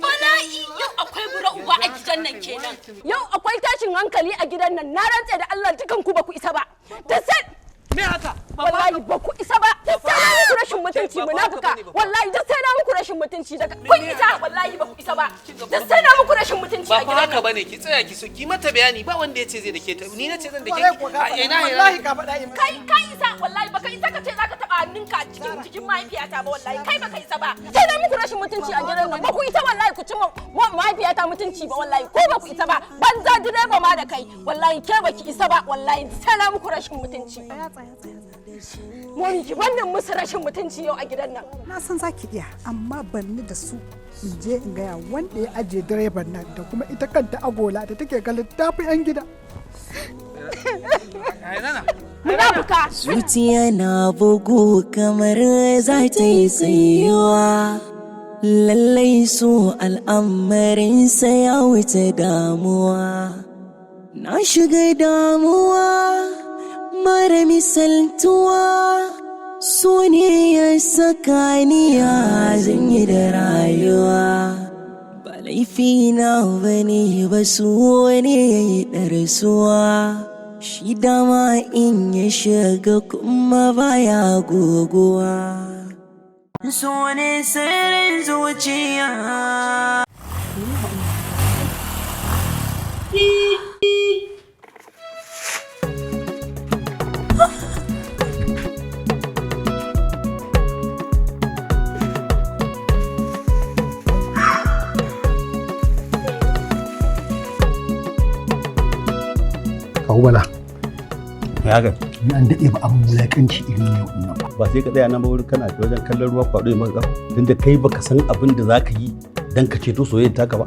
Bala'i, yau akwai bura uba a gidan nan kenan. Yau akwai tashin hankali a gidan nan. Na rantse da Allah dukan ku ba ku isa ba. Da sai Me haka? Wallahi ba ku isa ba. Da sai na muku rashin mutunci, munafuka. Wallahi da sai na muku rashin mutunci daga kun isa, wallahi ba ku isa ba. Da sai na muku rashin mutunci Ba a fa gidan haka nan. bane, ki tsaya ki so ki mata bayani, ba wanda ya ce zai dake ta. Ni na ce zan dake Wallahi ki. kuwa ka A faɗa. ina? Wallahi ka faɗa, Imran. Kai kai isa, wallahi baka isa ka ce zaka taba hannunka a cikin jikin mahaifiyata ba, wallahi kai baka isa ba. Sai na muku rashin mutunci a gidan nan. Ba ku isa wallahi ku ci mahaifiyata mutunci ba, wallahi ko ba ku isa ba. Banza direba ma da kai, wallahi ke baki isa ba, wallahi sai na muku rashin mutunci. Tsaya, tsaya, tsaya. Moni ki wannan musu rashin mutunci yau a gidan nan. Na san za ki iya, amma banni da su in je in gaya wanda ya ajiye direban nan da kuma ita kanta agola da take ganin tafi 'yan gida. Munafuka. Zuciya na bugu kamar za ta yi tsayuwa. Lallai su al'amarinsa ya wuce damuwa. Na shiga damuwa mara misaltuwa. So ne ya saka ni ya zan yi da rayuwa. Ba laifina bane ba su ne ya yi ɗarsuwa. Shi dama in ya shiga kuma baya goguwa. So ne sirrin zuciya. Kawu Bala. Ya ga. Ni an daɗe ba abin wulaƙanci irin yau ɗin nan ba. Ba sai ka tsaya nan ba wurin kana wajen kallon ruwa kwaɗo ya maka ƙafa. Tunda kai baka san abin da za ka yi don ka ceto soyayyar taka ba.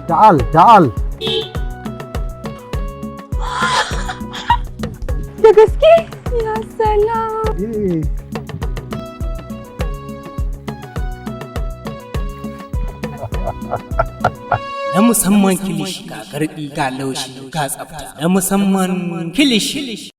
Ta'al, ta'al. Da gaske? Ya salam. Eh. Na musamman kilishi ga gardi ga laushi ga tsafta. Na musamman kilishi.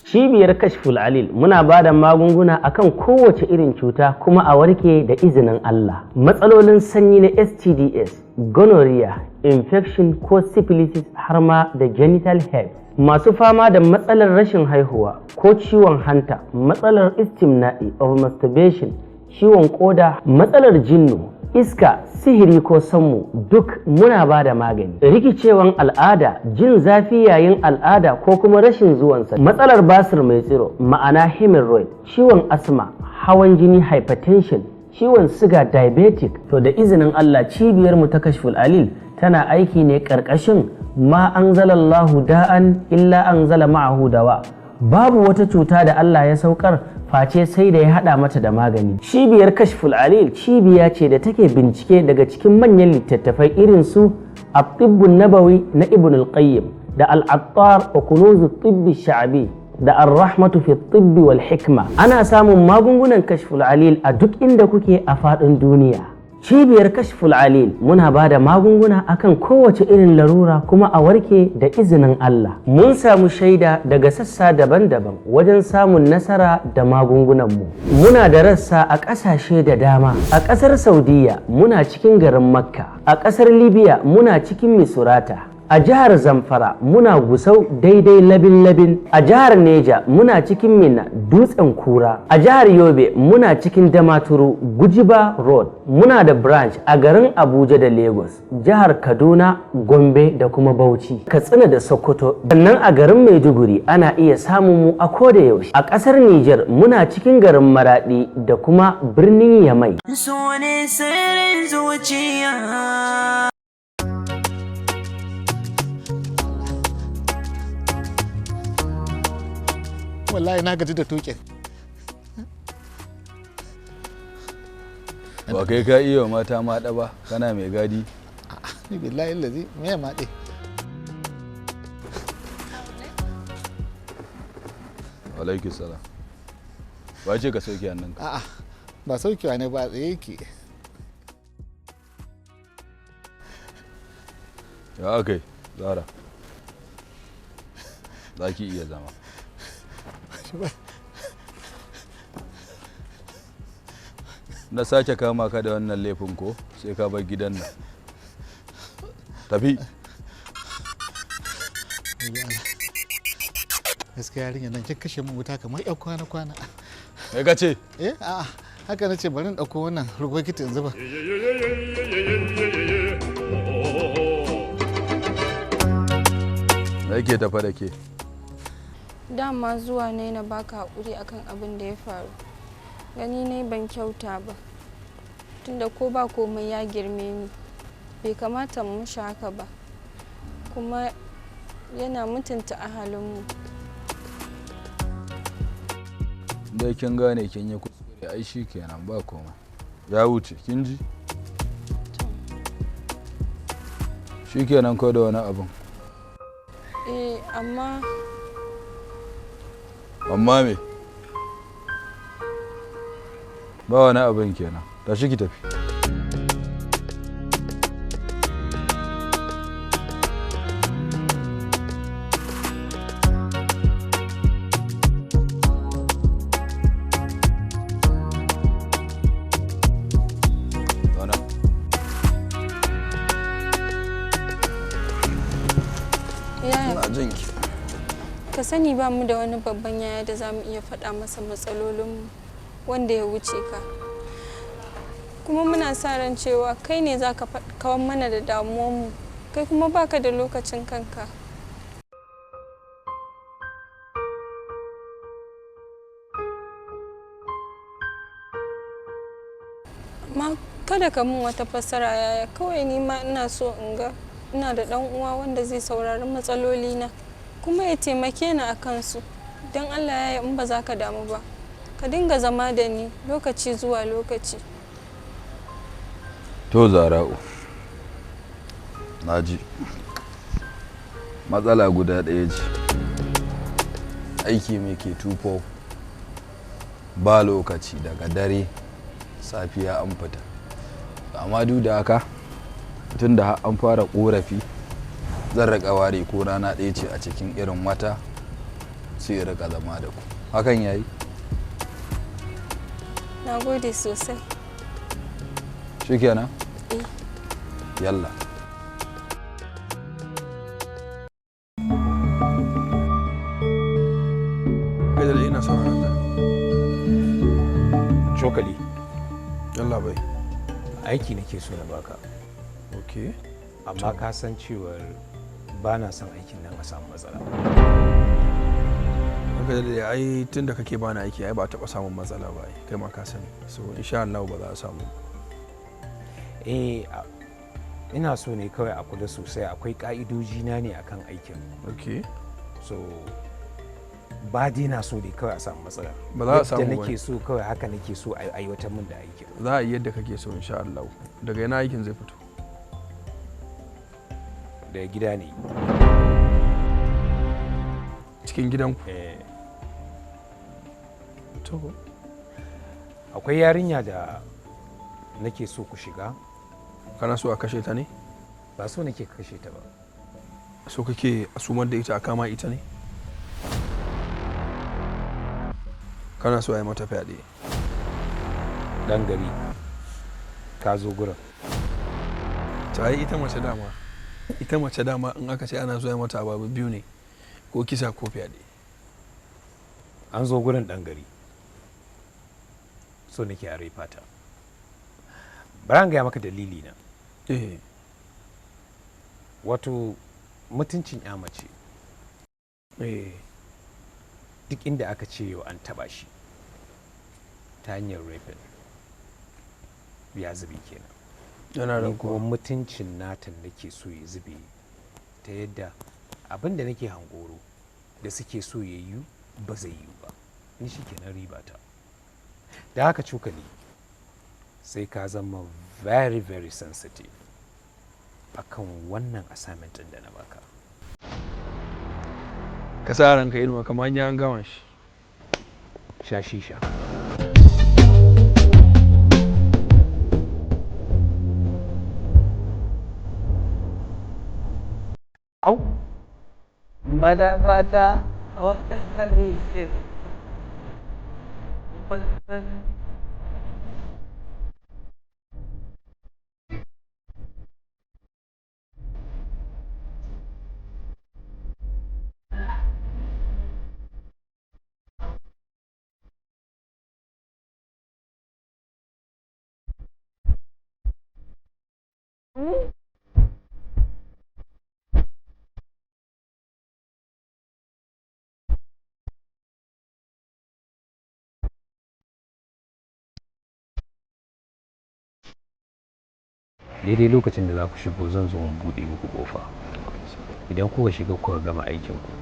Cibiyar Kashful Alil muna ba da magunguna akan kowace irin cuta kuma a warke da izinin Allah. Matsalolin sanyi na STDs, gonorrhea, infection ko syphilis har ma da genital herpes. Masu fama da matsalar rashin haihuwa ko ciwon hanta, matsalar istimna'i of masturbation, ciwon koda, matsalar jinnu, iska, sihiri ko sammu duk muna ba da magani. Rikicewan al'ada, jin zafi yayin al'ada ko kuma rashin zuwansa, matsalar basir mai tsiro, ma'ana hemorrhoid, ciwon asma, hawan jini hypertension, ciwon siga diabetic. To da izinin Allah cibiyar mu ta Kashful Alil tana aiki ne karkashin ma anzalallahu da'an illa anzala ma'ahu dawa. Babu wata cuta da Allah ya saukar face sai da ya hada mata da magani. Cibiyar Kashful Alil cibiya ce da take bincike daga cikin manyan littattafai irin su At-Tibbun Nabawi na Ibn al-Qayyim da Al-Attar wa Kunuz at-Tibb sha'bi da Ar-Rahmatu fi at-Tibb wal Hikma. Ana samun magungunan Kashful Alil a duk inda kuke a faɗin duniya. Cibiyar Kashful Alil muna ba da magunguna akan kowace irin larura kuma a warke da izinin Allah. Mun samu shaida daga sassa daban-daban wajen samun nasara da magungunanmu. Muna da rassa a ƙasashe da dama. A ƙasar Saudiya muna cikin garin Makka. A ƙasar Libya muna cikin Misurata. A jihar Zamfara muna Gusau daidai labin-labin. A jihar Neja muna cikin Minna Dutsen Kura. A jihar Yobe muna cikin Damaturu Gujiba Road. Muna da branch a garin Abuja da Lagos, jihar Kaduna, Gombe da kuma Bauchi, Katsina da Sokoto. Sannan a garin Maiduguri ana iya samun mu a koda yaushe. A ƙasar Nijar muna cikin garin Maradi da kuma birnin Yamai. So ne sirrin zuciya. Wallahi na gaji da tuƙin. Ba kai ka iya wa mata maɗa ba, kana mai gadi. Ni billahi lazi me ya maɗe. Alaikum salam. Ba ce ka sauke hannunka. A'a, ba saukewa ne ba, tsaye yake. Ya aka yi, Zara? Za ki iya zama. Na sake kama ka da wannan laifin ko sai ka bar gidan nan. Tafi. Gaskiya yarinya nan kin kashe min wuta kamar yan kwana kwana. Me ka ce? Eh, a'a, haka nace bari in dauko wannan rubokiti in zuba. Me yake tafa da ke? Dama zuwa ne na baka haƙuri akan abin da ya faru. Gani ne ban kyauta ba. Tunda ko ba komai ya girme ni. Bai kamata mu mishi haka ba. Kuma yana mutunta ahalinmu. Dai kin gane kin yi kuskure, ai shi kenan, ba komai. Ya wuce, kin ji? Shi kenan ko da wani abun? Eh, amma Amma me? Ba wani abun kenan. Tashi ki tafi. Zauna. Yaya, Ina jin ki. ka sani ba mu da wani babban yaya da za mu iya faɗa masa matsalolinmu wanda ya wuce ka. Kuma muna sa ran cewa kai ne za ka kawar mana da damuwanmu, kai kuma baka da lokacin kanka. Amma kada ka mun wata fassara, yaya, kawai ni ma ina so in ga ina da ɗan uwa wanda zai saurari matsalolina kuma ya taimake ni a kansu. Don Allah yaya, in ba za ka damu ba, ka dinga zama da ni lokaci zuwa lokaci. To Zara'u, na ji. Matsala guda ɗaya ce. Aiki mai ke tufo ba lokaci, daga dare safiya an fita. Amma duk da haka, tun da har an fara ƙorafi, zan riƙa ware ko rana ɗaya ce a cikin irin wata sai in riƙa zama da ku. Hakan yayi? Na gode sosai. Shikenan? Eh. Yalla. Kai da ina sauraron ka. Cokali. Yalla bai. Aiki nake so na baka. Okay. Amma ka san cewar ba na son aikin nan a samu matsala. Haka da ai tun da kake bani aiki ai ba a taɓa samun matsala ba ai, kai ma ka sani. So insha Allah ba za a samu. Eh, ina so ne kawai a kula sosai, akwai ka'idoji na ne akan aikin. Okay. So ba dai na so ne kawai a samu matsala. Ba za a samu Yadda ba. nake so kawai haka nake so a aiwatar min da aikin. Za a yi yadda kake so insha Allah. Daga ina aikin zai fito? Daga gida ne. Cikin gidanku? Eh. To. Akwai yarinya da nake so ku shiga. Kana so a kashe ta ne? Ba so nake kashe ta ba. So kake a sumar da ita a kama ita ne? Kana so a yi mata fyaɗe? Dan gari, ka zo gurin. Ta yi ita mace dama. Ita mace dama in aka ce ana so a yi mata abu biyu ne, ko kisa ko fyaɗe. An zo gurin, dan gari. So nake a fata. Bara in gaya maka dalili na. Eh. Wato mutuncin ya mace. Eh. Duk inda aka ce yau an taba shi ta hanyar raping, ya zube kenan. Yana Ni raguwa. kuma mutuncin nata nake so ya zube ta yadda abin da nake hankoro da suke so ya yiwu ba zai yiwu ba. Ni shi kenan riba ta. Da haka cokali, sai ka zama very very sensitive akan wannan assignment ɗin da na baka. Ka sa ranka inuwa kamar an yi an gama shi. Sha shisha. Au. Madafata wata ce. Daidai lokacin da za ku shigo zan zo in buɗe muku ƙofa. Idan kuka shiga kuka gama aikin ku,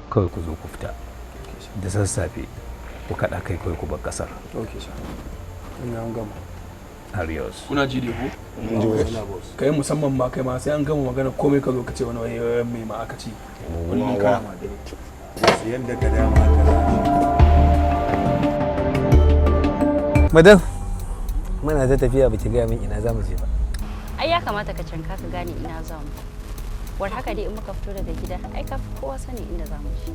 kawai ku zo ku fita. Da sassafe ku kaɗa kai kawai ku bar ƙasar. Okay sir. Ina an gama. Arios. Kuna ji dai ko? Kai musamman ma kai ma sai an gama magana komai ka zo ka ce wani wai mai ma aka ci. Wannan kana ma dai. Yadda ka dama haka za. Madam, muna ta tafiya baki gaya min ina za mu je ba. Ai ya kamata ka canka ka gane ina za mu. War haka dai in muka fito daga gida, ai ka fi kowa sani inda za mu je.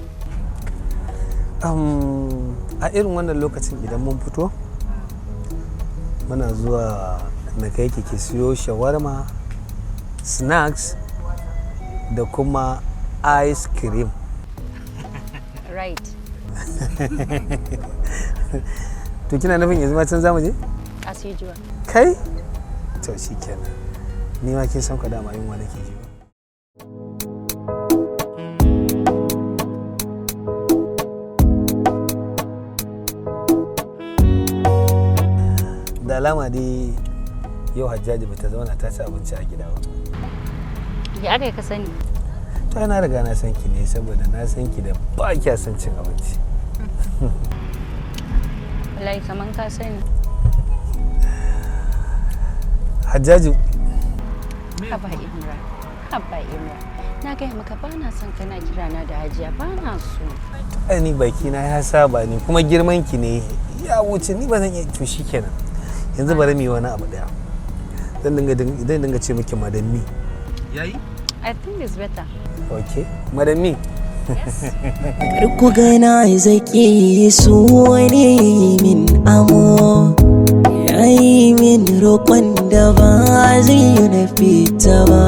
A irin wannan lokacin idan mun fito, muna zuwa na kai ki ki siyo shawarma, snacks da kuma ice cream. Right. To kina nufin yanzu ma can za mu je? As usual. Kai? To shi kenan. Ni ma kin san ka dama yunwa nake ji ba. Da alama dai yau Hajjaji bata zauna ta ci abinci a gida ba. Ya aka yi ka sani? To ai na riga na san ki ne saboda na san ki da ba kya son cin abinci. Wallahi kaman ka sani. Hajjaju. Haba Imran. Haba Imran. Na gaya maka ba na son kana kira na da Hajiya, ba na so. Ai ni baki na ya saba ni kuma girman ki ne ya wuce ni ba zan iya, to shikenan. Yanzu bari mu yi wani abu daya. Zan dinga zan dinga ce miki madammi. Yayi? I think it's better. Okay. Madammi. Kar ku gana zaki su wani min amo, ya yi min roƙon da ba zai yi na fita ba.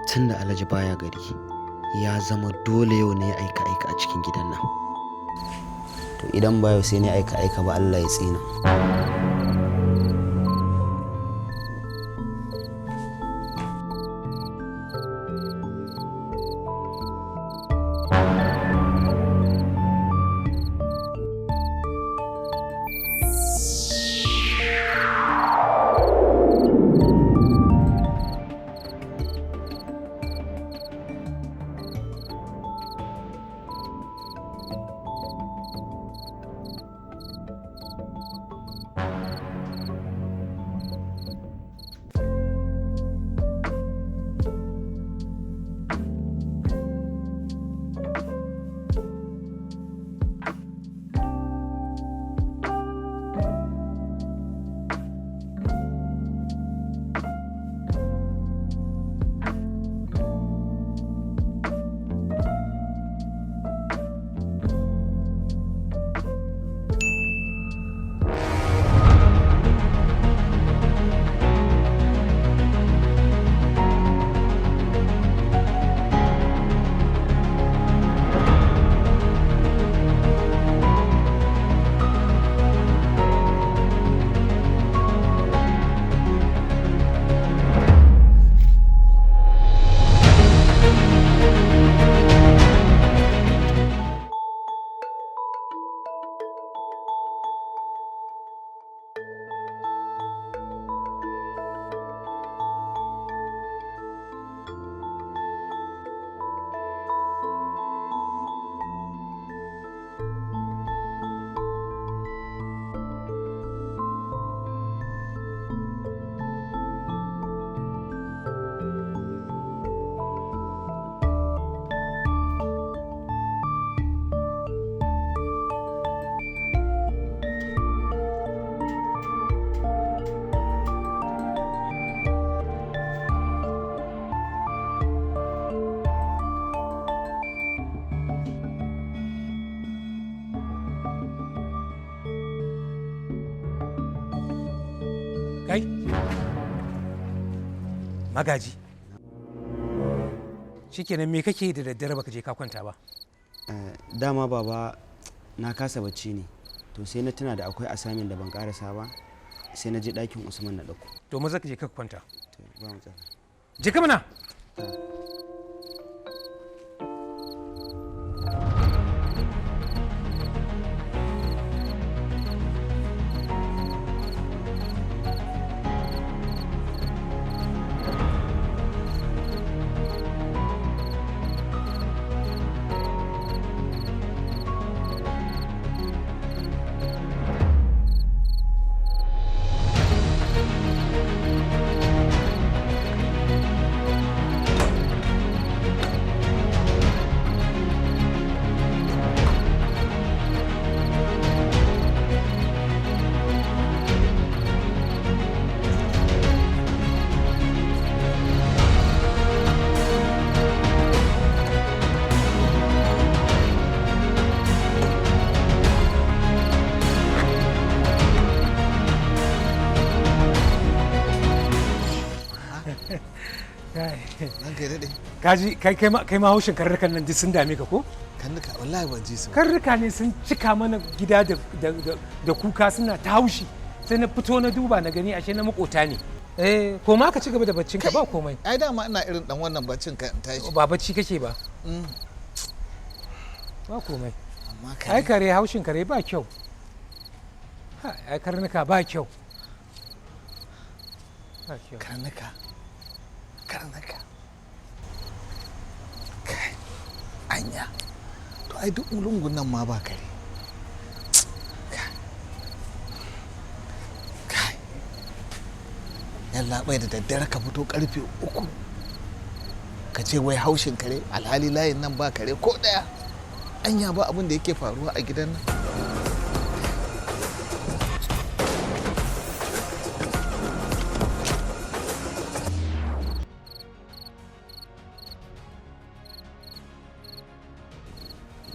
Tun da Alhaji baya gari, ya zama dole yau ne aika aika a cikin gidan nan. To idan ba yau sai ne aika aika ba, Allah ya tsina. Kai, Magaji, shikenan, me kake da daddare baka je ka kwanta ba? Dama baba, na kasa bacci ne, to sai na tuna da akwai assignment da ban karasa ba, sai na je ɗakin Usman na ɗauko. To maza ka je ka kwanta. Ba matsala. Je ka mana. Ranka ya daɗe. Kaji kai kai ma haushin karnukan nan duk sun dame ka ko? Karnuka wallahi ban ji su. Karnuka ne sun cika mana gida da kuka, suna ta haushi. Sai na fito na duba na gani, ashe na makota ne. Eh, ko ma ka ci gaba da baccin ka, ba komai. Ai dama ina irin dan wannan baccin ka in tashi. Ba bacci kake ba. Ba komai. Amma ai kare, haushin kare ba kyau. Ai karnuka ba kyau. Ba kyau. Karnuka. Karnuka. Kai. Anya. To ai duk lungun nan ma ba kare. Kai. Kai. Yalla bai, da daddare ka fito karfe 3 ka ce wai haushin kare, alhali layin nan ba kare ko daya. Anya ba abin da yake faruwa a gidan nan.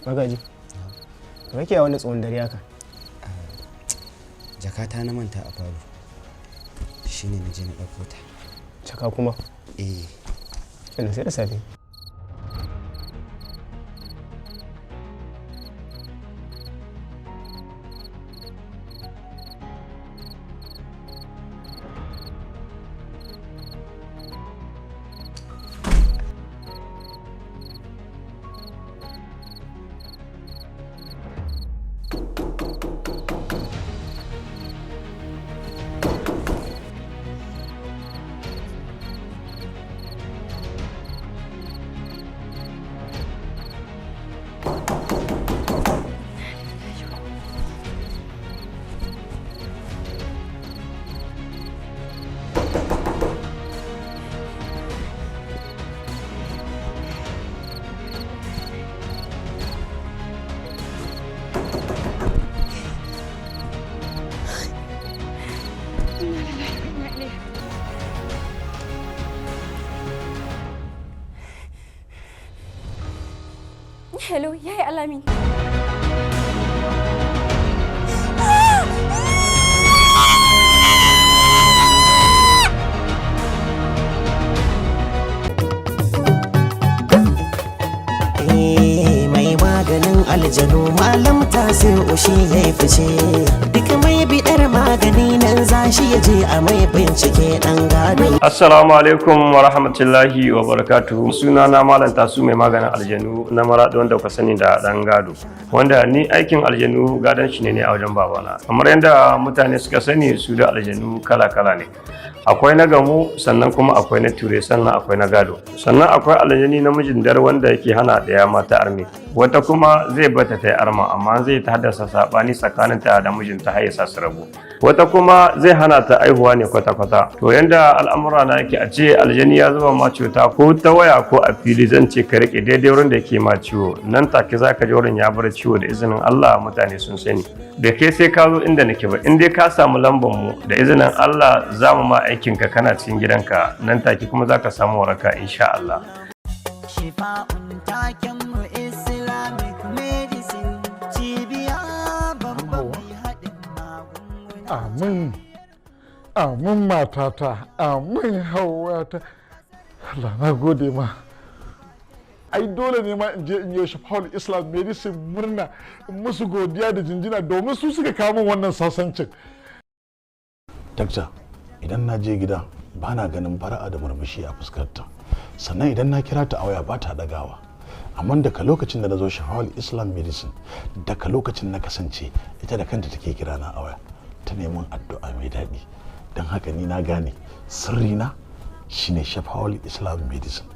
Magaji, me kake a wani tsohon dare haka? Jakata na manta a falo, shine na je na ɗauko ta. Jaka kuma? Eh. Kenan sai da safe. Hello, yaya Alamin. Mai maganin aljanu Malam Tasir Ushi ya yi fice, duk mai bidar magani nan za shi ya je a mai bincike, dan gado. Assalamu alaikum wa rahmatullahi wa barakatuhu. Suna na Malam Tasu, mai maganin aljanu na Maraɗi, wanda kuka sani da ɗan gado. Wanda ni aikin aljanu gadon shi ne a wajen babana. Kamar yadda mutane suka sani, su da aljanu kala-kala ne. Akwai na gamu, sannan kuma akwai na ture, sannan akwai na gado. Sannan akwai aljani namijin dar wanda yake hana ɗaya mata arme. Wata kuma zai bata ta yi arma, amma zai ta haddasa saɓani tsakaninta da mijinta har ya sa su rabu. Wata kuma zai hana ta aihuwa ne kwata-kwata. To yanda al'amura na yake, a ce aljani ya zuba ma cuta ko ta waya ko a fili, zan ce ka rike daidai wurin da yake ma ciwo, nan take za ka ji wurin ya bar ciwo da izinin Allah. Mutane sun sani da kai sai ka zo inda nake ba, in dai ka samu lambar mu, da izinin Allah za mu ma aikin ka kana cikin gidanka, nan take kuma za ka samu waraka insha Allah. Shifa'un taken mu Islamic medicine, cibiya babban mai haɗin. Amin. Amin matata, amin Hauwata. Allah na gode ma. Ai dole ne ma in je in yi Shafa'ul Islam Medicine murna, in musu godiya da jinjina, domin su suka kawo min wannan sasancin. Dakta, idan na je gida ba na ganin fara'a da murmushi a fuskarta. Sannan idan na kira ta a waya ba ta ɗagawa. Amma daga lokacin da na zo Shafa'ul Islam Medicine, daga lokacin na kasance ita da kanta take kira na a waya. Ta neman addu'a mai daɗi. Don haka ni na gane sirrina shine Shafa'ul Islam Medicine.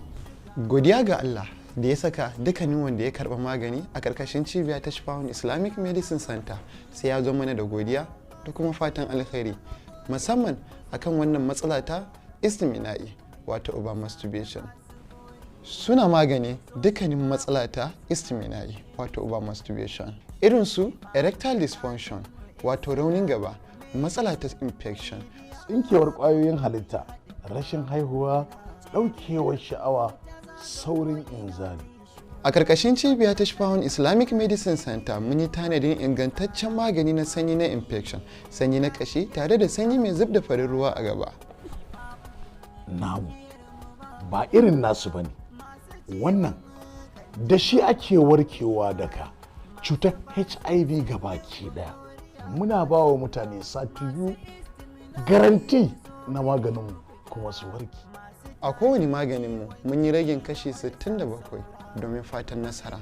Godiya ga Allah da ya saka dukkanin wanda ya karba magani a karkashin cibiya ta Shifa'un Islamic Medicine Center sai ya zo mana da godiya da kuma fatan alkhairi, musamman akan wannan matsala ta istimina'i, wato over masturbation. Suna magani dukkanin matsala ta istimina'i, wato over masturbation, irin su erectile dysfunction, wato raunin gaba, matsala ta infection, tsinkewar ƙwayoyin halitta, rashin haihuwa, ɗaukewar sha'awa, saurin inzali. A karkashin cibiya ta Shifahun Islamic Medicine Center mun yi tanadin ingantaccen magani na sanyi na infection, sanyi na kashi, tare da sanyi mai zub da farin ruwa a gaba. Namu Ba irin nasu ba ne. Wannan da shi ake warkewa daga cutar HIV gabaki daya. Muna ba wa mutane sati 2 guarantee na maganinmu kuma su warke. A kowane maganinmu mun yi ragin kashi 67 domin fatan nasara.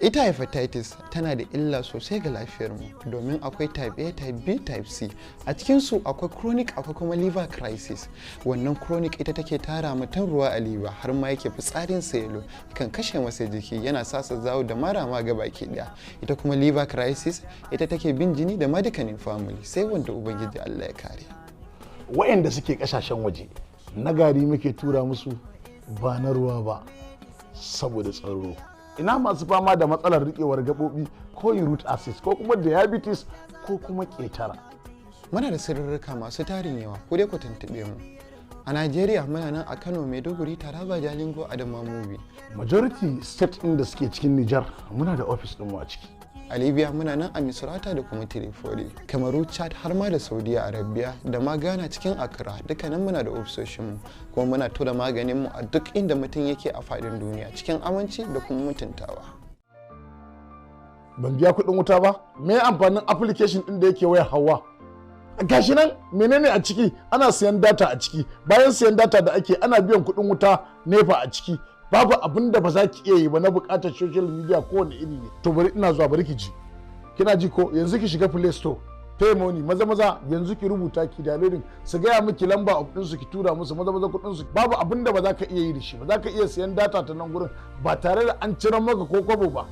Ita hepatitis tana da illa sosai ga lafiyarmu domin akwai type A, type B, type C. A cikinsu akwai chronic, akwai kuma liver crisis. Wannan chronic ita take tara mutum ruwa a liver har ma yake fitsarin sa yellow, kan kashe masa jiki, yana sasa zawo da marama ga baki daya. Ita kuma liver crisis ita take bin jini da madakanin family, sai wanda Ubangiji Allah ya kare. Waɗanda suke ƙasashen waje, na gari muke tura musu, ba na ruwa ba, saboda tsaro. Ina masu fama da matsalar riƙewar gaɓoɓi ko uric acid ko kuma diabetes ko kuma ƙetara? Muna da sirrika masu tarin yawa, ku dai ku tuntuɓe mu. A Najeriya muna nan a Kano, Maiduguri, Taraba, Jalingo, Adamawa, Mubi. Majority state ɗin da suke cikin Nijar muna da office ɗinmu a ciki. A Libya muna nan a Misrata da kuma Tripoli, Kamaru, Chad, har ma da Saudiya Arabia da ma Ghana cikin Accra, dukkanin muna da ofisoshinmu, kuma muna tura maganinmu a duk inda mutum yake a faɗin duniya cikin aminci da kuma mutuntawa. Ban biya kuɗin wuta ba. Me amfanin application ɗin da yake wayar Hawa? Gashi nan, menene a ciki? Ana siyan data a ciki. Bayan siyan data da ake, ana biyan kuɗin wuta NEPA a ciki. Babu abin da ba za ki iya yi ba na buƙatar social media kowane iri ne. To bari, ina zuwa, bari ki ji. Kina ji ko? Yanzu ki shiga Play Store, Paymoney, maza maza yanzu ki rubuta, ki downloading, su gaya miki lamba of ɗinsu, ki tura musu maza maza kuɗin su. Babu abin da ba za ka iya yi da shi ba. Za ka iya siyan data ta nan gurin ba tare da an cire maka ko kwabo ba.